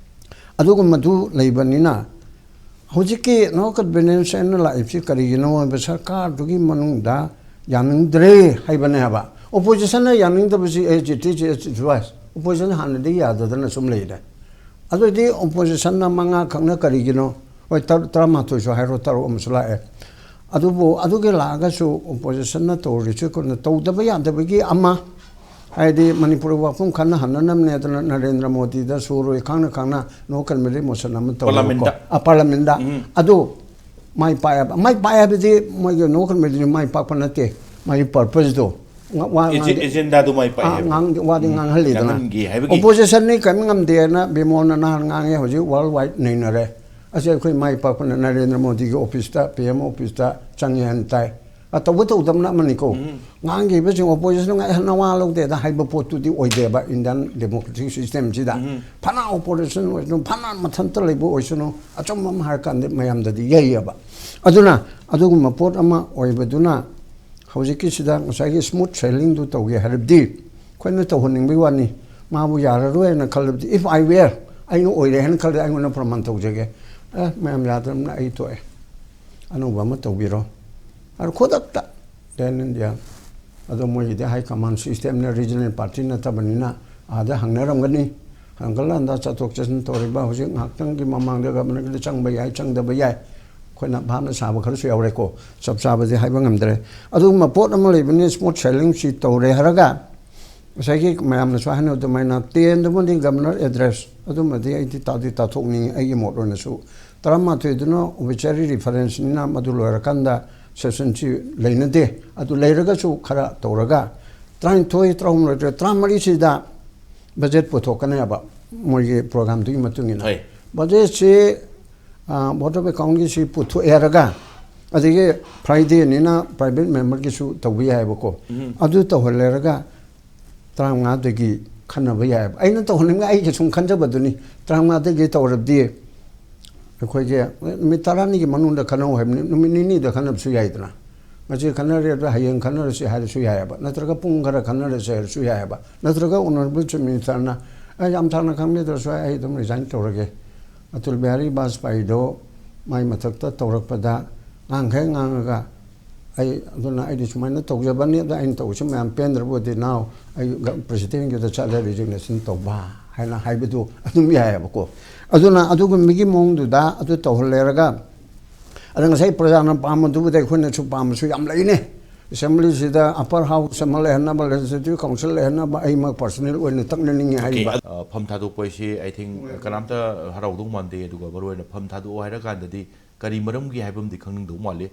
ꯑꯗꯨꯒꯨꯝꯕꯗꯨ ꯂꯩꯕꯅꯤꯅ ꯍꯧꯖꯤꯛꯀꯤ no confidence ꯍꯥꯏꯅ ꯂꯥꯛꯏꯕꯁꯤ ꯀꯔꯤꯒꯤꯅꯣ ꯍꯥꯏꯕ ꯁꯔꯀꯥꯔꯗꯨꯒꯤ ꯃꯅꯨꯡꯗ ꯌꯥꯅꯤꯡꯗ꯭ꯔꯦ ꯍꯥꯏꯕꯅꯦꯕ꯫ Oppositionꯅ ꯌꯥꯅꯤꯡꯗꯕꯁꯤ as it is, as it was. Opposition ꯍꯥꯟꯅꯗꯤ ꯌꯥꯗꯗꯅ ꯁꯨꯝ ꯂꯩꯔꯦ꯫ ꯑꯗꯨꯗꯤ oppositionꯅ ꯃꯉꯥ ꯈꯛꯅ ꯀꯔꯤꯒꯤꯅꯣ? ꯍꯣꯏ, ꯇꯔ-, ꯇꯔꯥꯃꯥꯊꯣꯏꯁꯨ ꯍꯥꯏꯔꯣ, ꯇꯔꯨꯛ ꯑꯃꯁꯨ ꯂꯥꯛꯑꯦ꯫ ꯑꯗꯨꯕꯨ ꯑꯗꯨꯒꯤ ꯂꯥꯛꯑꯒꯁꯨ oppositionꯅ ꯇꯧꯔꯤꯁꯦ ꯀꯩꯅꯣ, ꯇꯧꯗꯕ ꯌꯥꯗꯕꯒꯤ ꯑꯃ, ꯍꯥꯏꯗꯤ ꯃꯅꯤꯄꯨꯔ ꯋꯥꯐꯝ ꯈꯟꯅ ꯍꯟꯅꯅꯕꯅꯦꯗꯅ ꯅꯔꯦꯟꯗ꯭ꯔ ꯃꯣꯗꯤꯗ ꯁꯨꯔꯣꯏ ꯈꯪꯅ ꯈꯪꯅ no confidence motion ꯑꯃ ꯇꯧꯋꯦꯕꯀꯣ꯫ Parliament-ꯇ꯫ ꯑ, Parliament-ꯇ꯫ ꯑꯗꯨ ꯃꯥꯏ ꯄꯥꯛꯑꯦꯕ꯫ ꯃꯥꯏ ꯄꯥꯛꯑꯦ ꯍꯥꯏꯕꯗꯤ ꯃꯣꯏꯒꯤ no confidence ꯃꯥꯏ ꯄꯥꯛꯄ ꯅꯠꯇꯦ꯫ ꯃꯥꯒꯤ purpose-ꯗꯣ꯫ ꯉ-, ꯋꯥ ꯑꯦꯖꯦ-, ꯉꯥꯡꯗꯦ꯫ agenda-ꯗꯨ ꯃꯥꯏ ꯄꯥꯛꯑꯦ ꯑꯥ, ꯍꯥꯏꯕ꯫ ꯉꯥꯡꯗꯦ, ꯋꯥꯗꯤ ꯉꯥꯡꯍꯜꯂꯤꯗꯅ꯫ ꯉꯥꯡꯍꯟꯒꯦ ꯍꯥꯏꯕꯒꯤ꯫ Opposition-ꯅꯤ ꯀꯔꯤꯝ ꯉꯝꯗꯦꯅ ꯕꯤꯃꯣꯜꯅ ꯅꯍꯥꯟ ꯉꯥꯡꯉꯦ, ꯍꯧꯖꯤꯛ world wide ꯅꯩꯅꯔꯦ꯫ ꯑꯁꯤ ꯑꯩꯈꯣꯏ ꯃꯥꯏ ꯄꯥꯛꯄꯅ ꯅꯔꯦꯟꯗ꯭ꯔ ꯃꯣꯗꯤꯒꯤ office-ꯇ, P M office-ꯇ ꯆꯪꯉꯦ ꯍꯥꯏꯅ ꯇꯥꯏ꯫ ꯑ, ꯇꯧꯕ ꯇꯧꯗꯕꯅ ꯑꯃꯅꯤꯀꯣ꯫ ꯉꯥꯡꯈꯤꯕꯁꯤꯡ opposition-ꯅ ꯉꯥꯏ ꯅꯋꯥ ꯂꯧꯗꯦꯗ ꯍꯥꯏꯕ ꯄꯣꯠꯇꯨꯗꯤ ꯑꯣꯏꯗꯦꯕ Indian democratic system-ꯁꯤꯗ꯫ ꯐꯅ opposition ꯑꯣꯏꯁꯅꯨ, ꯐꯅ ꯃꯊꯟꯇ ꯂꯩꯕ ꯑꯣꯏꯁꯅꯨ, ꯑꯆꯨꯝꯕ ꯑꯃ ꯍꯥꯏꯔꯀꯥꯟꯗ ꯃꯌꯥꯝꯗꯗꯤ ꯌꯩꯌꯦꯕ꯫ ꯑꯗꯨꯅ ꯑꯗꯨꯒꯨꯝꯕ ꯄꯣꯠ ꯑꯃ ꯑꯣꯏꯕꯗꯨꯅ ꯍꯧꯖꯤꯛꯀꯤꯁꯤꯗ ꯉꯁꯥꯏꯒꯤ smooth sailing-ꯗꯨ ꯇꯧꯒꯦ ꯍꯥꯏꯔꯕꯗꯤ ꯑꯩꯈꯣꯏꯅ ꯇꯧꯍꯟꯅꯤꯡꯕꯒꯤ ꯋꯥꯅꯤ꯫ ꯃꯥꯕꯨ ꯌꯥꯔꯔꯣꯏ ꯍꯥꯏꯅ ꯈꯜꯂꯕꯗꯤ, if I were, ꯑꯩꯅ ꯑꯣꯏꯔꯦ ꯍꯥꯏꯅ ꯈꯜꯂꯗꯤ ꯑꯩꯉꯣꯟꯗ ꯄ꯭ꯔꯃꯥꯟ ꯇꯧꯖꯒꯦ꯫ ꯑꯦ, ꯃꯌꯥꯝ ꯌꯥꯗ꯭ꯔꯕꯅꯤꯅ ꯑꯩ ꯇꯣꯛꯑꯦ, ꯑꯅꯧꯕ ꯑꯃ ꯇꯧꯕꯤꯔꯣ꯫ ꯑꯗꯨ ꯈꯨꯗꯛꯇ then India꯫ ꯑꯗꯣ ꯃꯣꯏꯒꯤꯗꯤ high command system-ꯅ regional party ꯅꯠꯇꯕꯅꯤꯅ ꯑꯥꯗ ꯍꯪꯅꯔꯝꯒꯅꯤ꯫ ꯍꯪꯒꯠ ꯍꯟꯗ ꯆꯠꯊꯣꯛ ꯆꯠꯁꯤꯟ ꯇꯧꯔꯤꯕ ꯍꯧꯖꯤꯛ ꯉꯥꯏꯍꯥꯛꯇꯪꯒꯤ ꯃꯃꯥꯡꯗ Governor-ꯒꯤꯗ ꯆꯪꯕ ꯌꯥꯏ, ꯆꯪꯗꯕ ꯌꯥꯏ꯫ ꯑꯩꯈꯣꯏꯅ ꯚꯥꯞꯅ ꯁꯥꯕ ꯈꯔꯁꯨ ꯌꯥꯎꯔꯦꯀꯣ꯫ ꯆꯞ ꯆꯥꯕꯗꯤ ꯍꯥꯏꯕ ꯉꯝꯗ꯭ꯔꯦ꯫ ꯑꯗꯨꯒꯨꯝꯕ ꯄꯣꯠ ꯑꯃ ꯂꯩꯕꯅꯤ, smooth sailing-ꯁꯤ ꯇꯧꯔꯦ ꯍꯥꯏꯔꯒ ꯉꯁꯥꯏꯒꯤ ꯃꯌꯥꯝꯅꯁꯨ ꯍꯥꯏꯅꯕ ꯑꯗꯨꯃꯥꯏꯅ ten-ꯗꯨꯃꯗꯤ Governor address ꯑꯗꯨꯃꯗꯤ ꯑꯩꯗꯤ ꯇꯥꯗꯤ ꯇꯥꯊꯣꯛꯅꯤꯡꯉꯤ ꯑꯩꯒꯤ ꯃꯣꯠ ꯑꯣꯏꯅꯁꯨ꯫ ꯇꯔꯥꯃꯥꯊꯣꯏꯗꯨꯅ obituary reference-ꯅꯤꯅ ꯃꯗꯨ ꯂꯣꯏꯔꯀꯥꯟꯗ session-ꯁꯤ ꯂꯩꯅꯗꯦ꯫ ꯑꯗꯨ ꯂꯩꯔꯒꯁꯨ ꯈꯔ ꯇꯧꯔꯒ ꯇꯔꯥꯅꯤꯊꯣꯏ, ꯇꯔꯥꯍꯨꯝꯗꯣꯏ, ꯇꯔꯥꯃꯔꯤꯁꯤꯗ budget ꯄꯨꯊꯣꯛꯀꯅꯦꯕ ꯃꯣꯏꯒꯤ program-ꯗꯨꯒꯤ ꯃꯇꯨꯡ ꯏꯟꯅ꯫ ꯍꯣꯏ꯫ Budget-ꯁꯤ, ꯑ, Board of Account-ꯒꯤꯁꯤ ꯄꯨꯊꯣꯛꯑꯦ ꯍꯥꯏꯔꯒ, ꯑꯗꯒꯤ Friday-ꯅꯤꯅ private member-ꯒꯤꯁꯨ ꯇꯧꯕ ꯌꯥꯏꯑꯕꯀꯣ꯫ ꯑꯗꯨ ꯇꯧꯍꯜꯂꯦꯔꯒ ꯇꯔꯥꯃꯉꯥꯗꯒꯤ ꯈꯟꯅꯕ ꯌꯥꯏꯑꯕ꯫ ꯑꯩꯅ ꯇꯧꯍꯟꯅꯤꯡꯕ ꯑꯩꯒꯤ ꯁꯨꯝ ꯈꯟꯖꯕꯗꯨꯅꯤ꯫ ꯇꯔꯥꯃꯉꯥꯗꯒꯤ ꯇꯧꯔꯕꯗꯤ ꯑꯩꯈꯣꯏꯒꯤ ꯅꯨꯃꯤꯠ ꯇꯔꯥꯅꯤꯒꯤ ꯃꯅꯨꯡꯗ ꯈꯟꯅꯧ ꯍꯥꯏꯕꯅꯤ, ꯅꯨꯃꯤꯠ ꯅꯤꯅꯤꯗ ꯈꯟꯅꯕꯁꯨ ꯌꯥꯏꯗꯅ꯫ ꯉꯁꯤ ꯈꯟꯅꯔꯦ ꯑꯗꯣ ꯍꯌꯦꯡ ꯈꯟꯅꯔꯁꯤ ꯍꯥꯏꯔꯁꯨ ꯌꯥꯏꯑꯕ, ꯅꯠꯇ꯭ꯔꯒ ꯄꯨꯡ ꯈꯔ ꯈꯟꯅꯔꯁꯤ ꯍꯥꯏꯔꯁꯨ ꯌꯥꯏꯑꯕ, ꯅꯠꯇ꯭ꯔꯒ Honourable Chief Minister-ꯅ "ꯑꯦ, ꯌꯥꯝ ꯁꯥꯡꯅ ꯈꯟꯕꯤꯗ꯭ꯔꯁꯨ ꯌꯥꯏ, ꯑꯩ ꯑꯗꯨꯝ resign ꯇꯧꯔꯒꯦ"꯫ ꯑꯇꯜ ꯕꯤꯍꯥꯔꯤ ꯕꯥꯖꯄꯥꯏꯗꯣ ꯃꯥꯏ ꯃꯊꯛꯇ ꯇꯧꯔꯛꯄꯗ ꯉꯥꯡꯈꯩ ꯉꯥꯡꯉꯒ ꯑꯩ, ꯑꯗꯨꯅ ꯑꯩꯗꯤ ꯁꯨꯃꯥꯏꯅ ꯇꯧꯖꯕꯅꯤ, ꯑꯗ ꯑꯩꯅ ꯇꯧꯕꯁꯤ ꯃꯌꯥꯝ ꯄꯦꯟꯗ꯭ꯔꯕꯨꯗꯤ now ꯑꯩ ꯒ-, President-ꯀꯤꯗ ꯆꯠꯂꯦ resignation ꯇꯧꯕ ꯍꯥꯏꯅ ꯍꯥꯏꯕꯗꯨ ꯑꯗꯨꯝ ꯌꯥꯏꯑꯕꯀꯣ꯫ ꯑꯗꯨꯅ ꯑꯗꯨꯒꯨꯝꯕꯒꯤ ꯃꯑꯣꯡꯗꯨꯗ ꯑꯗꯨ ꯇꯧꯍꯜꯂꯦꯔꯒ, ꯑꯗ ꯉꯁꯥꯏ ꯄ꯭ꯔꯖꯥꯅ ꯄꯥꯝꯕꯗꯨꯕꯨꯗꯤ ꯑꯩꯈꯣꯏꯅꯁꯨ ꯄꯥꯝꯕꯁꯨ ꯌꯥꯝ ꯂꯩꯅꯦ꯫ ꯑꯦꯁꯦꯝꯕ꯭ꯂꯤꯁꯤꯗ ꯑꯄꯔ ꯍꯥꯎꯁ ꯑꯃ ꯂꯩꯍꯟꯅꯕ, ꯂꯦꯖꯤꯁꯂꯦꯇꯤꯚ ꯀꯥꯎꯟꯁꯤꯜ ꯂꯩꯍꯟꯅꯕ ꯑꯩꯃꯛ ꯄꯔꯁꯅꯦꯜ ꯑꯣꯏꯅ ꯇꯛꯅꯅꯤꯡꯉꯤ ꯍꯥꯏꯔꯤꯕ꯫ ꯑ, ꯐꯝ ꯊꯥꯗꯣꯛꯄ ꯍꯥꯏꯁꯤ ꯑꯥꯏ ꯊꯤꯡ ꯀꯅꯥꯝꯇ ꯍꯔꯥꯎꯗꯧ ꯃꯥꯟꯗꯦ꯫ ꯑꯗꯨꯒ ꯃꯔꯨꯑꯣꯏꯅ ꯐꯝ ꯊꯥꯗꯣꯛꯑꯣ ꯍꯥꯏꯔꯀꯥꯟꯗꯗꯤ ꯀꯔꯤ ꯃꯔꯝꯒꯤ ꯍꯥꯏꯕ ꯑꯃꯗꯤ ꯈꯪꯅꯤꯡꯗꯧ ꯃꯥꯜꯂꯤ꯫